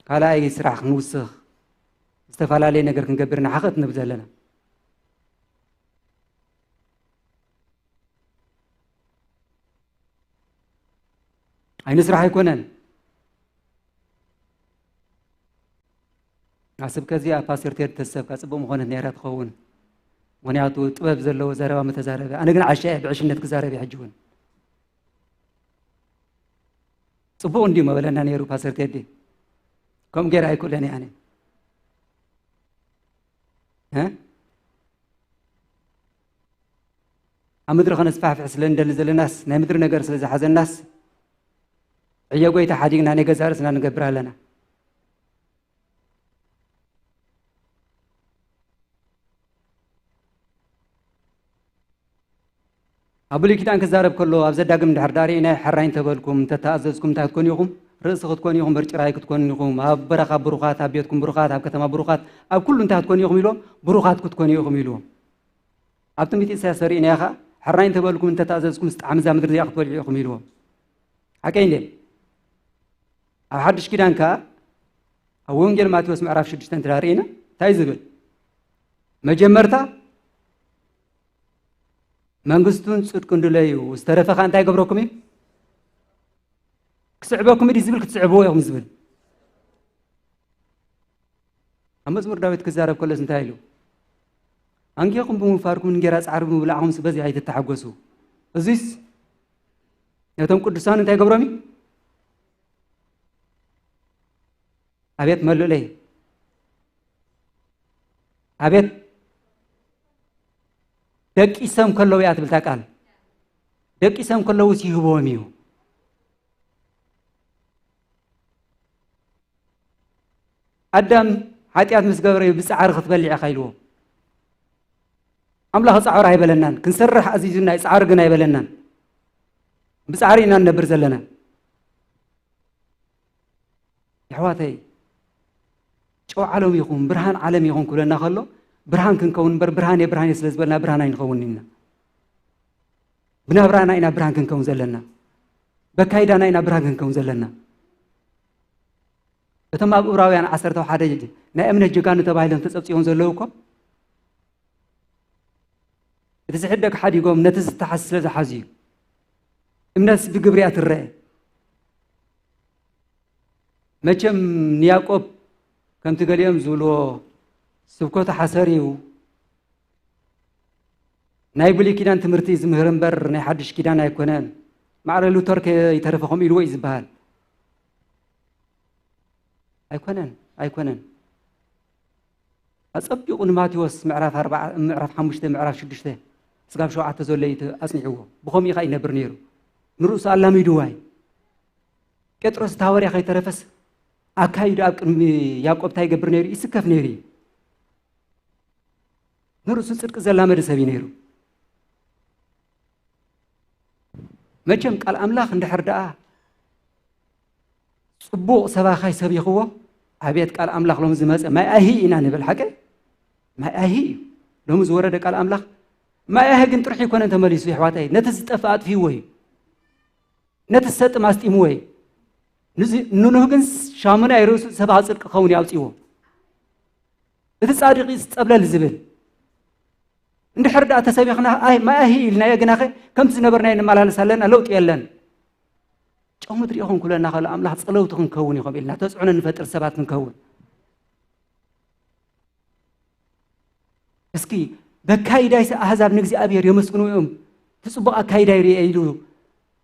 ካልኣይ ስራሕ ክንውስኽ ዝተፈላለየ ነገር ክንገብር ኢና ሓኸት ንብል ዘለና። ኣይንስራሕ ኣይኮነን። ኣብ ስብከት እዚኣ ፓስተር ቴዲ ተሰብካ ጽቡቕ ምኾነት ነይራ ትኸውን። ምኽንያቱ ጥበብ ዘለዎ ዘረባ ምተዛረበ። ኣነ ግን ዓሻ እየ ብዕሽነት ክዛረብ እየ ሕጂ እውን። ጽቡቕ እንድዩ መበለና ነይሩ ፓስተር ቴዲ። ከምኡ ገይረ ኣይክእለን እየ ኣነ። እ? ኣብ ምድሪ ከነስፋሕፍሕ ስለ እንደሊ ዘለናስ፣ ናይ ምድሪ ነገር ስለ ዝሓዘናስ፣ ዕዮ ጎይታ ሓዲግና ናይ ገዛእ ርእስና ንገብር ኣለና። ኣብ ብሉይ ኪዳን ክዛረብ ከሎ፣ ኣብ ዘዳግም እንድሕር ዳኣ ርኢናዮ፣ ሕራይ እንተበልኩም፣ እንተተኣዘዝኩም እንታይ ክትኮኑ ኢኹም? ርእሲ ክትኮኑ ኢኹም፣ እምበር ጭራይ ክትኮኑ ኢኹም። ኣብ በረኻ ብሩኻት፣ ኣብ ቤትኩም ብሩኻት፣ ኣብ ከተማ ብሩኻት፣ ኣብ ኩሉ እንታይ ክትኮኑ ኢኹም ኢልዎም? ብሩኻት ክትኮኑ ኢኹም ኢልዎም። ኣብ ትንቢት ኢሳያስ ርኢናዮ ኸኣ፣ ሕራይ እንተበልኩም፣ እንተተኣዘዝኩም፣ ጣዕሚ እዛ ምድሪ እዚኣ ክትበልዑ ኢኹም ኢልዎም። ሓቀይ እንዴ? ኣብ ሓድሽ ኪዳን ከኣ፣ ኣብ ወንጌል ማቴዎስ ምዕራፍ ሽዱሽተ እንተ ርኢና፣ እንታይ ዝብል? መጀመርታ መንግስቱን ጽድቁን ድለዩ፣ ዝተረፈ ከኣ እንታይ ይገብረኩም እዩ? ክስዕበኩም እዩ ዝብል፣ ክትስዕብዎ ኢኹም ዝብል። ኣብ መዝሙር ዳዊት ክዛረብ ከሎስ እንታይ ኢሉ? ኣንጌኹም ብምውፋርኩምን እንጌራ ጻዕሪ ብምብላዕኩምስ በዚ ኣይትተሓጎሱ። እዚስ ነቶም ቅዱሳን እንታይ ይገብሮም እዩ? ኣቤት መሉለይ! ኣቤት ደቂሶም ከለዉ እያ ትብል እታ ቃል። ደቂሶም ከለዉስ ይህብዎም እዩ። ኣዳም ሓጢኣት ምስ ገበረ እዩ ብጻዕሪ ክትበልዕ ኢኻ ኢልዎ። ኣምላኽ ጻዕሪ ኣይበለናን፣ ክንሰርሕ ኣዚዙና እዩ፣ ጻዕሪ ግን ኣይበለናን። ብጻዕሪ ኢና ንነብር ዘለና። የሕዋተይ፣ ጨው ዓለም ይኹን፣ ብርሃን ዓለም ይኹን ክብለና ከሎ፣ ብርሃን ክንከውን እምበር፣ ብርሃን እየ፣ ብርሃን እየ ስለ ዝበልና ብርሃን ኣይንኸውን ኢና። ብናብራና ኢና ብርሃን ክንከውን ዘለና። በካይዳና ኢና ብርሃን ክንከውን ዘለና። እቶም ኣብ ዕብራውያን ዓሰርተ ሓደ ናይ እምነት ጀጋኑ ተባሂሎም ተጸብጺቦም ዘለዉ እኮ፣ እቲ ዝሕደግ ሓዲጎም ነቲ ዝተሓዝ ስለ ዝሓዙ እዩ። እምነትስ ብግብሪ እያ ትረአ። መቸም ንያዕቆብ ከምቲ ገሊኦም ዝብልዎ ስብከቱ ሓሰር እዩ። ናይ ብሉይ ኪዳን ትምህርቲ ዝምህር እምበር ናይ ሓድሽ ኪዳን ኣይኮነን። ማዕረ ሉተር ከይተረፈ ከምኡ ኢልዎ እዩ ዝበሃል። ኣይኮነን፣ ኣይኮነን። ኣጸቢቑ ንማቴዎስ ምዕራፍ ኣርባዓ፣ ምዕራፍ ሓሙሽተ፣ ምዕራፍ ሽዱሽተ ስጋብ ሸውዓተ ዘሎ እዩ ኣጽኒዕዎ። ብኸምኡ እዩ ከኣ ይነብር ነይሩ። ንርእሱ ኣላሚድዋ እዩ። ጴጥሮስ እቲ ሃዋርያ ከይተረፈስ ኣካይዱ ኣብ ቅድሚ ያዕቆብ እንታይ ይገብር ነይሩ? ይስከፍ ነይሩ እዩ። ንርእሱ ጽድቂ ዘላመደ ሰብ እዩ ነይሩ። መቸም ቃል ኣምላኽ እንድሕር ደኣ ጽቡቕ ሰባኻይ ሰቢኽዎ፣ ኣቤት ቃል ኣምላኽ ሎም ዝመጸ ማይ ኣይሂ ኢና ንብል። ሓቂ ማይ ኣይሂ እዩ ሎሚ ዝወረደ ቃል ኣምላኽ። ማይ ኣይሂ ግን ጥርሑ ኣይኮነን ተመሊሱ፣ የሕዋተይ፣ ነቲ ዝጠፍእ ኣጥፊእዎ እዩ። ነቲ ዝሰጥም ኣስጢምዎ እዩ። ንዚ-፣ ንኑህ ግን ሻሙናይ ርእሱ ሰባኺ ጽድቂ ክኸውን እዩ ኣውጺእዎ። እቲ ጻድቕ እዩ ጸብለል ዝብል። እንድሕር ደኣ ተሰቢኽና፣ ኣይ፣ ማይ ኣይሂ ኢልናዮ፣ ግናኸ ከምቲ ዝነበርናዮ ንመላለስ ኣለና፣ ለውጢ የለን። ጨው ምድሪ ኢኹም ኩለና ከሎ ኣምላኽ ጸለውቲ ክንከውን ኢኹም ኢልና ተጽዕኖ ንፈጥር ሰባት ክንከውን። እስኪ በካይዳይስ ኣህዛብ ንእግዚኣብሔር የመስግኑ እዮም፣ እቲ ጽቡቕ ኣካይዳ ይርኤ ኢሉ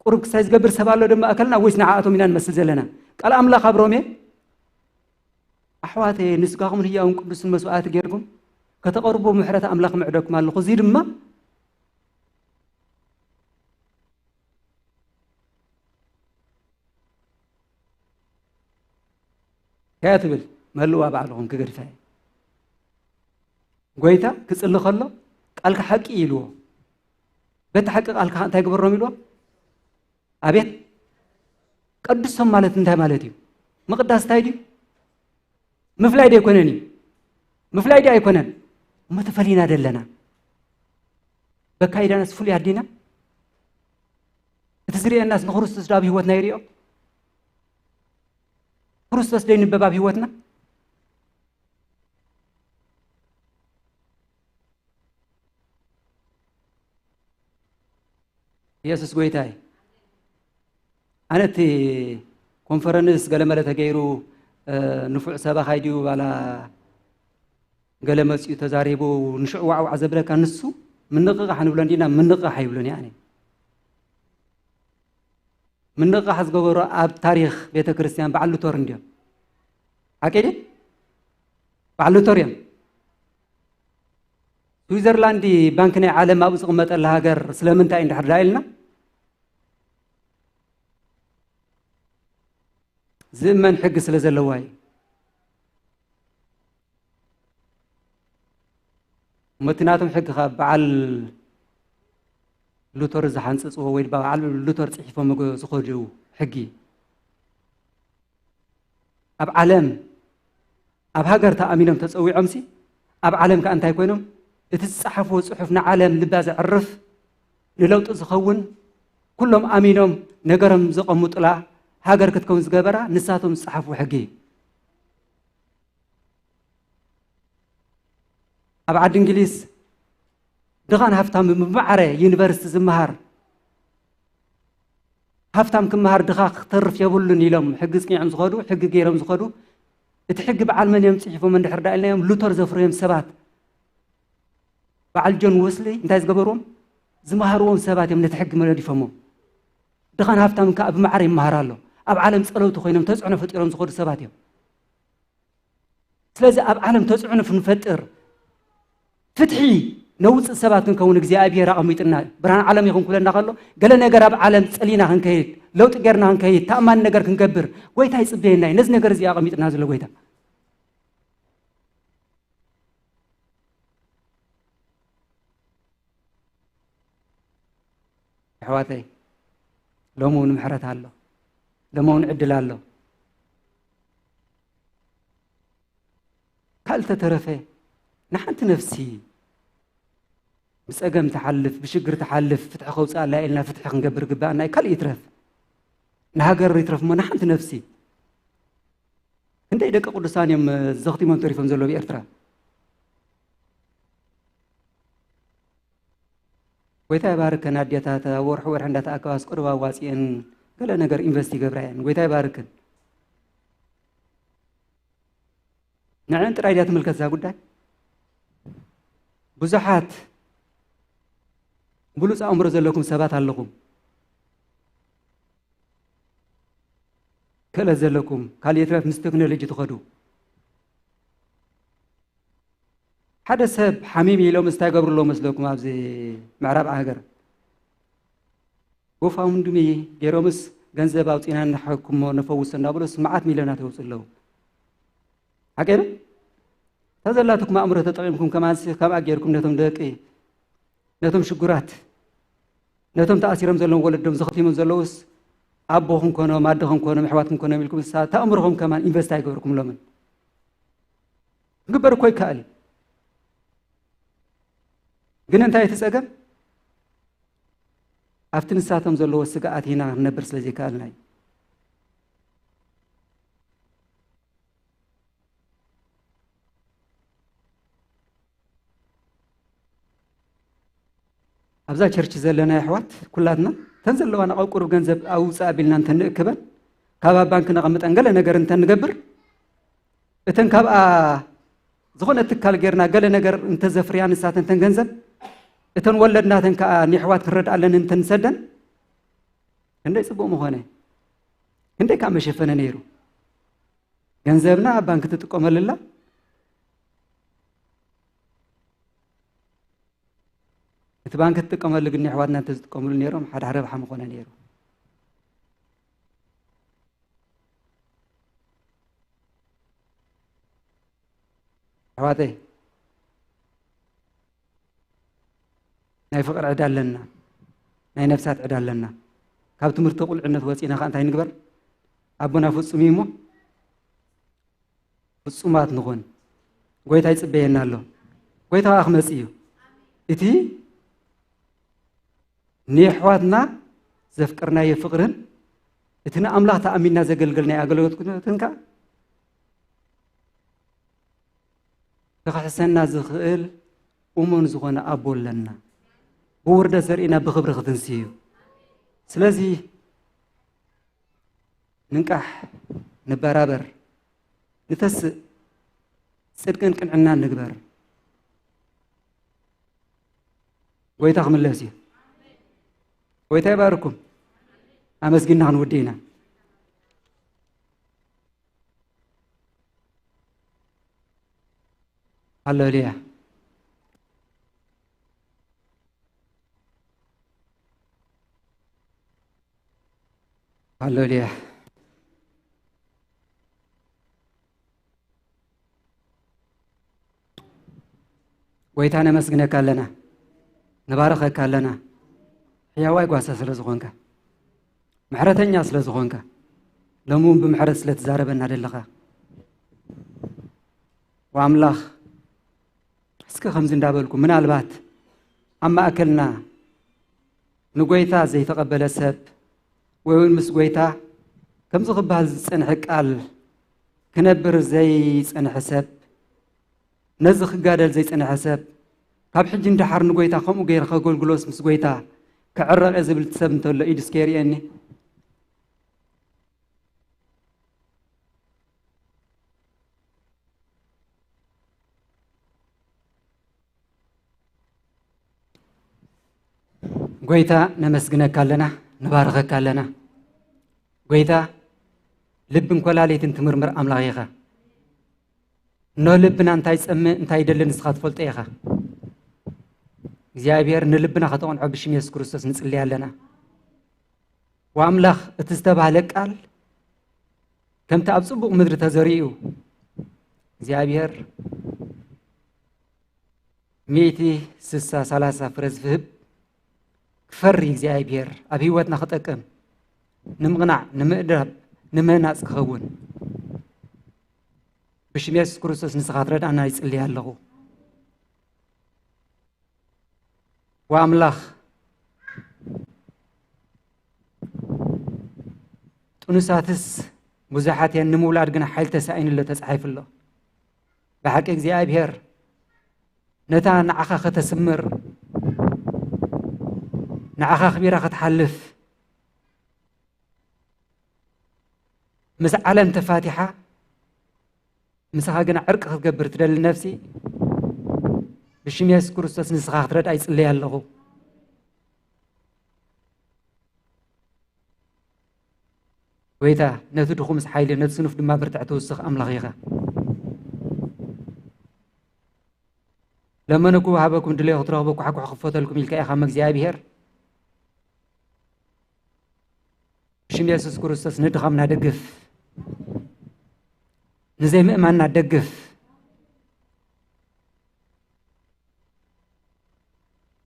ቁሩብ ክሳይ ዝገብር ሰብ ኣሎ ድማ ኣከልና ወይስ ንዓኣቶም ኢና ንመስል ዘለና? ቃል ኣምላኽ ኣብ ሮሜ ኣሕዋተየ፣ ንስጋኹም ህያውን ቅዱስን መስዋእቲ ጌርኩም ከተቐርቡ ምሕረት ኣምላኽ ምዕደኩም ኣለኹ። እዚ ድማ ከያ ትብል፣ መህልዋ ባዕልኹም ክገድፋ እየ። ጎይታ ክጽሊ ከሎ፣ ቃልካ ሓቂ እዩ ኢልዎ። በቲ ሓቂ ቃልካ እንታይ ግበሮም ኢልዎ? ኣቤት፣ ቀድሶም ማለት እንታይ ማለት እዩ? ምቕዳስ እንታይ ድዩ? ምፍላይ ዶ ኣይኮነን እዩ? ምፍላይ ዶ ኣይኮነን? እሞ ተፈሊና ደለና። በካይዳናስ ፍሉይ ኣዲና? እቲ ዝርእየናስ ንክርስቶስ ዶ ኣብ ህይወትና ይርእዮ? ክርስቶስ ዶ ይንበብ ኣብ ህይወትና? ኢየሱስ ጎይታ እዩ። ኣነ እቲ ኮንፈረንስ ገለመለ ተገይሩ፣ እ፣ ንፉዕ ሰባኻይ ድዩ ዋላ ገለ መጺኡ ተዛሪቡ ንሽዑ ዋዕዋዕ ዘብለካ ንሱ ምንቕቓሕ ንብሎ እንዲና፣ ምንቕቓሕ ኣይብሉን እየ ኣነ። ምንቕቓሕ ዝገበሩ ኣብ ታሪኽ ቤተ ክርስቲያን በዓል ሉተር እንድዮም። ሓቂ ድዩ? በዓል ሉተር እዮም። ስዊዘርላንድ ባንክ ናይ ዓለም ኣብኡ ዝቕመጠላ ሃገር ስለምንታይ እንድሕር ደኣ ኢልና፣ ዝእመን ሕጊ ስለ ዘለዋ እዩ። እሞ እቲ ናቶም ሕጊ ካብ በዓል ሉተር ዝሓንጽጽዎ ወይ ድማ በዓል ሉተር ጽሒፎም ዝኸዱ ሕጊ። ኣብ ዓለም፣ ኣብ ሃገር ተኣሚኖም ተጸዊዖምሲ፣ ኣብ ዓለም ከኣ እንታይ ኮይኖም? እቲ ዝጸሓፍዎ ጽሑፍ ንዓለም ልባ ዘዕርፍ፣ ንለውጢ ዝኸውን፣ ኩሎም ኣሚኖም ነገሮም ዘቐምጡላ ሃገር ክትከውን ዝገበራ ንሳቶም ዝጸሓፍዎ ሕጊ እዩ። ኣብ ዓዲ እንግሊዝ ድኻን ሃፍታም ብማዕረ ዩኒቨርሲቲ ዝመሃር፣ ሃፍታም ክመሃር ድኻ ክተርፍ የብሉን ኢሎም ሕጊ ጽኒዖም ዝኸዱ፣ ሕጊ ገይሮም ዝኸዱ፣ እቲ ሕጊ በዓል መን እዮም ጽሒፎም እንድሕር ደኣ ኢልናዮም፣ ሉተር ዘፍረዮም ሰባት፣ በዓል ጆን ወስሊ እንታይ ዝገበርዎም? ዝመሃርዎም ሰባት እዮም ነቲ ሕጊ መነዲፎሞ። ድኻን ሃፍታም ከኣ ብማዕረ ይመሃር ኣሎ። ኣብ ዓለም ጸለውቲ ኮይኖም ተጽዕኖ ፈጢሮም ዝኸዱ ሰባት እዮም። ስለዚ ኣብ ዓለም ተጽዕኖ ክንፈጥር፣ ፍትሒ ነውጽእ ሰባት ክንከውን እግዚኣብሔር ኣቐሚጥና። ብርሃን ዓለም ይኹን ኩለና ከሎ፣ ገለ ነገር ኣብ ዓለም ጸሊና ክንከይድ፣ ለውጢ ጌርና ክንከይድ፣ ተኣማኒ ነገር ክንገብር፣ ጎይታ ይጽበየና እዩ። ነዚ ነገር እዚ ኣቐሚጥና ዘሎ ጎይታ። ኣሕዋተይ፣ ሎሚ እውን ምሕረት ኣሎ። ሎሚ እውን ዕድል ኣሎ። ካልእ ተተረፈ፣ ንሓንቲ ነፍሲ ብጸገም ትሓልፍ፣ ብሽግር ትሓልፍ፣ ፍትሒ ከውጽኣላ ኢልና ፍትሒ ክንገብር ግባኣና እዩ። ካልእ ይትረፍ፣ ንሃገር ይትረፍ እሞ ንሓንቲ ነፍሲ። ክንደይ ደቂ ቅዱሳን እዮም ዘኽቲሞም ተሪፎም ዘለዉ ብኤርትራ? ጎይታ ይባርከን ኣዴታት፣ ኣብ ወርሒ ወርሒ እንዳተኣከባ ኣስቆርባ ኣዋጺኤን ገለ ነገር ኢንቨስት ይገብራ እየን። ጎይታ ይባርከን። ንዕን ጥራይ ድያ ትምልከት እዛ ጉዳይ? ብዙሓት ብሉፅ ኣእምሮ ዘለኩም ሰባት ኣለኹም። ክእለት ዘለኩም፣ ካልእ የትረፍ ምስ ቴክኖሎጂ ትኸዱ። ሓደ ሰብ ሓሚም ኢሎም እንታይ ገብሩ ኣለዉ መስለኩም? ኣብዚ ምዕራብ ሃገር ጎፋውንድሚ ገይሮምስ ገንዘብ ኣውፂና ንሓክሞ ነፈውሶ እንዳበሉስ መዓት ሚልዮናት የውፅኡ ኣለዉ። ሓቂ ዶ? እታ ዘላትኩም ኣእምሮ ተጠቒምኩም ከማንሲ ከምኣ ገይርኩም ነቶም ደቂ፣ ነቶም ሽጉራት፣ ነቶም ተኣሲሮም ዘለዉ ወለዶም ዘኸቲሞም ዘለዉስ ኣቦኹም ኮኖም፣ ኣደኹም ኮኖም፣ ኣሕዋትኩም ኮኖም ኢልኩም ንሳ ተኣምርኹም ከማን ኢንቨስት ኣይገበርኩምሎምን። ክግበር እኮ ይከኣል እዩ። ግን እንታይ እቲ ጸገም? ኣብቲ ንሳቶም ዘለዎ ስግኣት ኢና ክንነብር ስለ ዘይከኣልና እዩ። ኣብዛ ቸርች ዘለና ኣሕዋት ኩላትና እተን ዘለዋና ኣብ ቁሩብ ገንዘብ ኣውፅእ ኣቢልና እንተንእክበን፣ ካብ ኣብ ባንክ ነቐምጠን ገለ ነገር እንተንገብር፣ እተን ካብኣ ዝኾነ ትካል ጌርና ገለ ነገር እንተዘፍርያ ንሳተን እተን ገንዘብ፣ እተን ወለድናተን ከኣ ንኣሕዋት ክንረድኣለን እንተንሰደን፣ ክንደይ ጽቡቕ ምኾነ፣ ክንደይ ከኣ መሸፈነ ነይሩ። ገንዘብና ኣብ ባንክ ትጥቀመሉላ፣ እቲ ባንክ ትጥቀመሉ ግን ኣሕዋትና እንተዝጥቀምሉ ነይሮም፣ ሓደ ረብሓ ምኾነ ነይሩ። ኣሕዋተይ፣ ናይ ፍቕሪ ዕዳ ኣለና፣ ናይ ነፍሳት ዕዳ ኣለና። ካብ ትምህርቲ ቁልዕነት ወፂና ከዓ እንታይ ንግበር? ኣቦና ፍጹም እዩ እሞ ፍጹማት ንኹን። ጎይታ ይጽበየና ኣሎ። ጎይታ ከዓ ክመጽእ እዩ። እቲ ንየሕዋትና ዘፍቀርናዮ ፍቕርን እቲ ንኣምላኽ ተኣሚንና ዘገልገልናዮ ኣገልግሎትን ከኣ ክኽሕሰና ዝኽእል እሙን ዝኾነ ኣቦ ኣለና። ብውርደት ዘርእና ብኽብሪ ክትንስእ እዩ። ስለዚ ንንቃሕ፣ ንበራበር፣ ንተስእ፣ ጽድቅን ቅንዕናን ንግበር። ጎይታ ክምለስ እዩ። ጎይታ ይባርኩም። ኣመስጊንና ክንውድእ ኢና። ሃሌሉያ። ሃሌሉያ። ጎይታ ነመስግነካ ኣለና፣ ንባረኸካ ኣለና። ሕያዋይ ጓሳ ስለ ዝኾንካ፣ ምሕረተኛ ስለ ዝኾንካ፣ ሎሚ እውን ብምሕረት ስለ ትዛረበና ዘለኻ። ወኣምላኽ፣ እስከ ከምዚ እንዳበልኩ፣ ምናልባት ኣብ ማእከልና ንጎይታ ዘይተቐበለ ሰብ፣ ወይ እውን ምስ ጎይታ ከምዚ ክበሃል ዝጸንሐ ቃል ክነብር ዘይጸንሐ ሰብ፣ ነዚ ክጋደል ዘይጸንሐ ሰብ፣ ካብ ሕጂ ንደሓር ንጎይታ ከምኡ ገይረ ከገልግሎስ ምስ ጎይታ ክዕረቕ እየ ዝብል ሰብ እንተሎ ኢዱ እስከ የርእየኒ። ጎይታ ነመስግነካ ኣለና፣ ንባርኸካ ኣለና። ጎይታ ልብን ኮላሊትን ትምርምር ኣምላኽ ኢኻ። እኖ ልብና እንታይ ይጸምእ እንታይ ይደሊ ንስኻ ትፈልጦ ኢኻ። እግዚኣብሔር ንልብና ከተቕንዖ ብሽም የሱስ ክርስቶስ ንጽሊ ኣለና። ወኣምላኽ እቲ ዝተባህለ ቃል ከምቲ ኣብ ጽቡቕ ምድሪ ተዘሪኡ እግዚኣብሔር ሚእቲ ስሳ ሰላሳ ፍረ ዝህብ ክፈሪ እግዚኣብሔር ኣብ ህይወትና ክጠቅም ንምቕናዕ ንምእዳብ ንምህናጽ ክኸውን ብሽም የሱስ ክርስቶስ ንስኻ ትረድኣና ይጽልይ ኣለኹ። ወኣምላኽ ጥኑሳትስ ብዙሓት እየን ንምውላድ ግና ሓይል ተሳኢኑ ኣሎ ተጻሒፉ ኣሎ። ብሓቂ እግዚኣብሔር ነታ ንዓኻ ከተስምር ንዓኻ ኣኽቢራ ክትሓልፍ ምስ ዓለም ተፋቲሓ ምሳኻ ግና ዕርቂ ክትገብር ትደሊ ነፍሲ፣ ብሽም የሱስ ክርስቶስ ንስኻ ክትረድኣ ይጽልይ ኣለኹ። ጎይታ፣ ነቲ ድኹምስ ሓይሊ፣ ነቲ ስኑፍ ድማ ብርትዕ ትውስኽ ኣምላኽ ኢኻ። ለመንኩ ወሃበኩም፣ ድለዩ ክትረኽቡ፣ ኳሕኩሑ ክፈተልኩም ኢልካ ኢኻ እሞ እግዚኣብሄር። ብሽም የሱስ ክርስቶስ ንድኻምና ደግፍ፣ ንዘይምእማንና ደግፍ።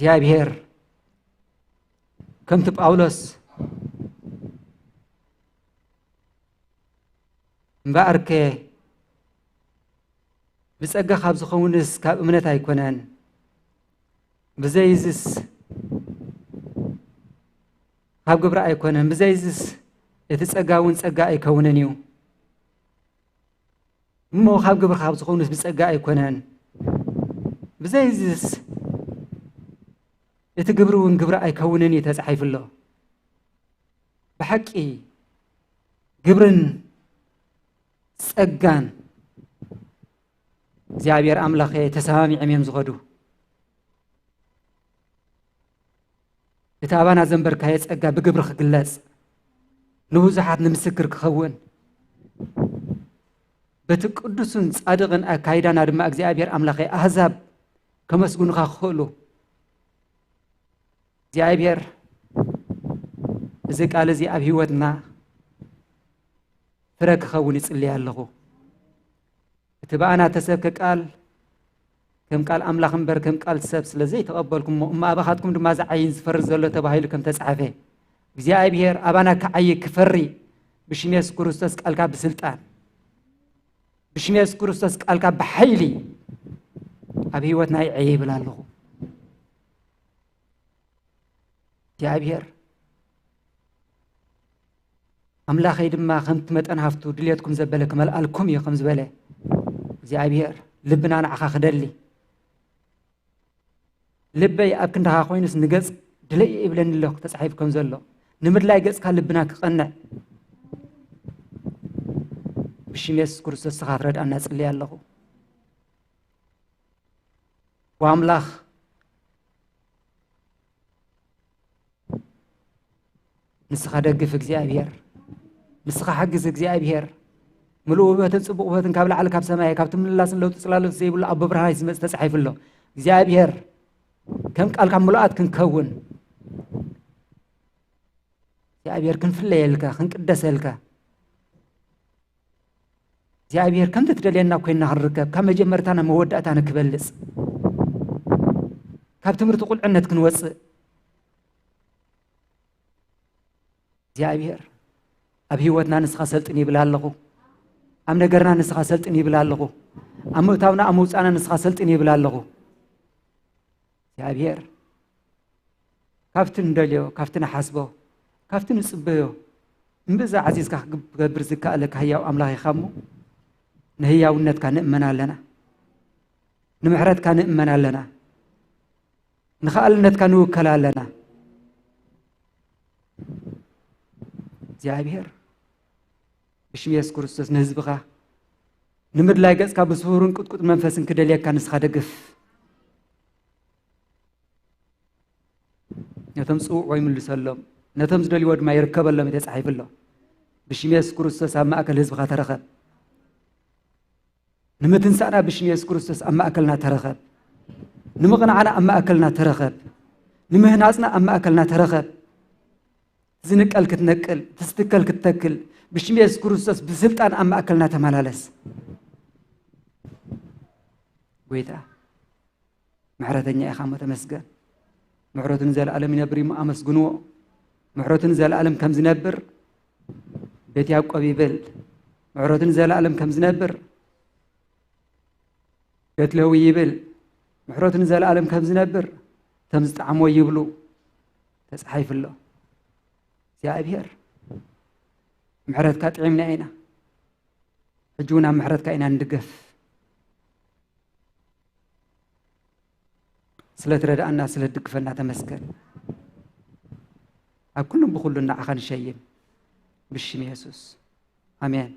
እግዚኣብሄር ከምቲ ጳውሎስ እምበኣርከ ብጸጋ ካብ ዝኸውንስ ካብ እምነት ኣይኮነን፣ ብዘይዝስ ካብ ግብሪ ኣይኮነን፣ ብዘይዝስ እቲ ጸጋ እውን ጸጋ ኣይከውንን እዩ። እሞ ካብ ግብሪ ካብ ዝኸውንስ ብጸጋ ኣይኮነን፣ ብዘይዝስ እቲ ግብሪ እውን ግብሪ ኣይከውንን እዩ ተጻሒፉ ኣሎ። ብሓቂ ግብርን ጸጋን እግዚኣብሔር ኣምላኸ ተሰማሚዖም እዮም ዝኸዱ። እቲ ኣባና ዘንበርካዮ ጸጋ ብግብሪ ክግለጽ፣ ንብዙሓት ንምስክር ክኸውን፣ በቲ ቅዱስን ጻድቕን ኣካይዳና ድማ እግዚኣብሔር ኣምላኸ ኣህዛብ ከመስግኑኻ ክኽእሉ፣ እግዚኣብሔር እዚ ቃል እዚ ኣብ ህይወትና ፍረ ክኸውን ይጽልይ ኣለኹ። እቲ ብኣና ተሰብከ ቃል ከም ቃል ኣምላኽ እምበር ከም ቃል ሰብ ስለ ዘይተቐበልኩሞ፣ እሞ ኣባኻትኩም ድማ ዝዓይን ዝፈሪ ዘሎ ተባሂሉ ከም ተጻሕፈ፣ እግዚኣብሔር ኣባና ክዓዪ ክፈሪ ብሽም የሱስ ክርስቶስ ቃልካ ብስልጣን፣ ብሽም የሱስ ክርስቶስ ቃልካ ብሓይሊ ኣብ ህይወትና ይዐየ ይብል ኣለኹ። እግዚኣብሔር ኣምላኸይ ድማ ከምቲ መጠን ሃፍቱ ድልየትኩም ዘበለ ክመልኣልኩም እዩ ከም ዝበለ፣ እግዚኣብሔር ልብና ንዓኻ ክደሊ። ልበይ ኣብ ክንድኻ ኮይኑስ ንገጽ ድለይ ይብለኒ ኣሎ ተጻሒፉ ከም ዘሎ፣ ንምድላይ ገጽካ ልብና ክቐንዕ ብሽም የሱስ ክርስቶስ ስኻ ትረድኣና ጽልይ ኣለኹ። ወኣምላኽ ንስኻ ደግፍ እግዚኣብሔር፣ ንስኻ ሓግዝ እግዚኣብሔር። ምሉእ ውህበትን ጽቡቕ ውህበትን ካብ ላዕሊ ካብ ሰማይ፣ ካብቲ ምልላስን ለውጢ ጽላሎት ዘይብሉ ኣቦ ብርሃናይ ዝመጽእ ተጻሒፉ ኣሎ። እግዚኣብሔር ከም ቃልካ ምሉኣት ክንከውን፣ እግዚኣብሔር ክንፍለየልካ፣ ክንቅደሰልካ፣ እግዚኣብሔር ከምቲ ትደልየና ኮይንና ክንርከብ፣ ካብ መጀመርታና መወዳእታና ክበልጽ፣ ካብ ትምህርቲ ቁልዕነት ክንወጽእ፣ እግዚኣብሔር ኣብ ህይወትና ንስኻ ሰልጥን ይብል ኣለኹ። ኣብ ነገርና ንስኻ ሰልጥን ይብል ኣለኹ። ኣብ ምእታውና ኣብ ምውጻእና ንስኻ ሰልጥን ይብል ኣለኹ። እግዚኣብሔር ካብቲ ንደልዮ፣ ካብቲ ንሓስቦ፣ ካብቲ ንጽበዮ እምብዛ ዓዚዝካ ክገብር ዝከኣለካ ህያው ኣምላኽ ኢኻ እሞ፣ ንህያውነትካ ንእመን ኣለና፣ ንምሕረትካ ንእመን ኣለና፣ ንኸኣልነትካ ንውከል ኣለና። እግዚኣብሔር ብሽም የሱስ ክርስቶስ ንህዝብኻ ንምድላይ ገጽካ ብስሁርን ቅጥቁጥ መንፈስን ክደልየካ ንስኻ ደግፍ። ነቶም ጽውዕዎ ይምልሰሎም፣ ነቶም ዝደልይዎ ድማ ይርከበሎም እዩ ተጻሒፉ ኣሎ። ብሽም የሱስ ክርስቶስ ኣብ ማእከል ህዝብኻ ተረኸብ። ንምትንሳእና ብሽም የሱስ ክርስቶስ ኣብ ማእከልና ተረኸብ። ንምቕናዕና ኣብ ማእከልና ተረኸብ። ንምህናጽና ኣብ ማእከልና ተረኸብ። ዝንቀል ክትነቅል፣ ትስትከል ክትተክል፣ ብሽም የሱስ ክርስቶስ ብስልጣን ኣብ ማእከልና ተመላለስ። ጎይታ ምሕረተኛ ኢኻ እሞ ተመስገን። ምሕረቱ ንዘለኣለም ይነብር እሞ ኣመስግንዎ። ምሕረቱ ንዘለኣለም ከም ዝነብር ቤት ያዕቆብ ይብል። ምሕረቱ ንዘለኣለም ከም ዝነብር ቤት ሌዊ ይብል። ምሕረቱ ንዘለኣለም ከም ዝነብር እቶም ዝጠዓሞ ይብሉ ተጻሒፉ ኣሎ። እግዚኣብሔር ምሕረትካ ጥዒምና ኢና። ሕጂ እውን ኣብ ምሕረትካ ኢና ንድገፍ። ስለ ትረድኣና፣ ስለ ትድግፈና ተመስገን። ኣብ ኩሉን ብኹሉን ንዓኻ ንሸይም። ብሽም የሱስ። ኣሜን።